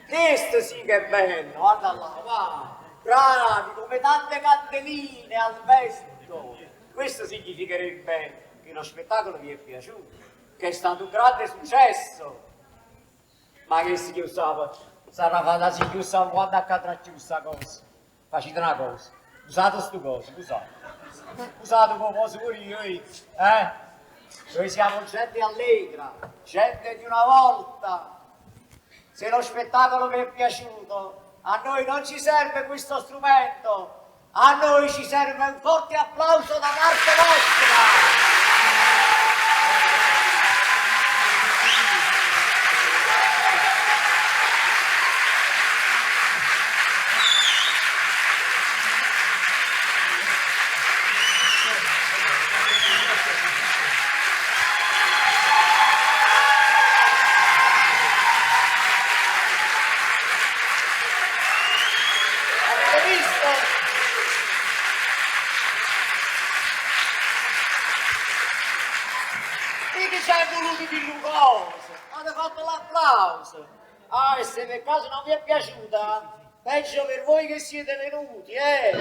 Questo sì che è bello, guarda là, wow. Bravi, come tante candeline al vento. Questo significherebbe che lo spettacolo vi è piaciuto, che è stato un grande successo. Ma che si chiusava? Sarà fatta si chiusa quando accadrà questa cosa. Facete una cosa, usate sto coso, usate. Usate come posso pure io, eh? Noi siamo gente allegra, gente di una volta. Se lo spettacolo vi è piaciuto, a noi non ci serve questo strumento, a noi ci serve un forte applauso da parte vostra. chillu coso! Avete fatto l'applauso! Ah, e se per caso non vi è piaciuta, peggio per voi che siete venuti, eh!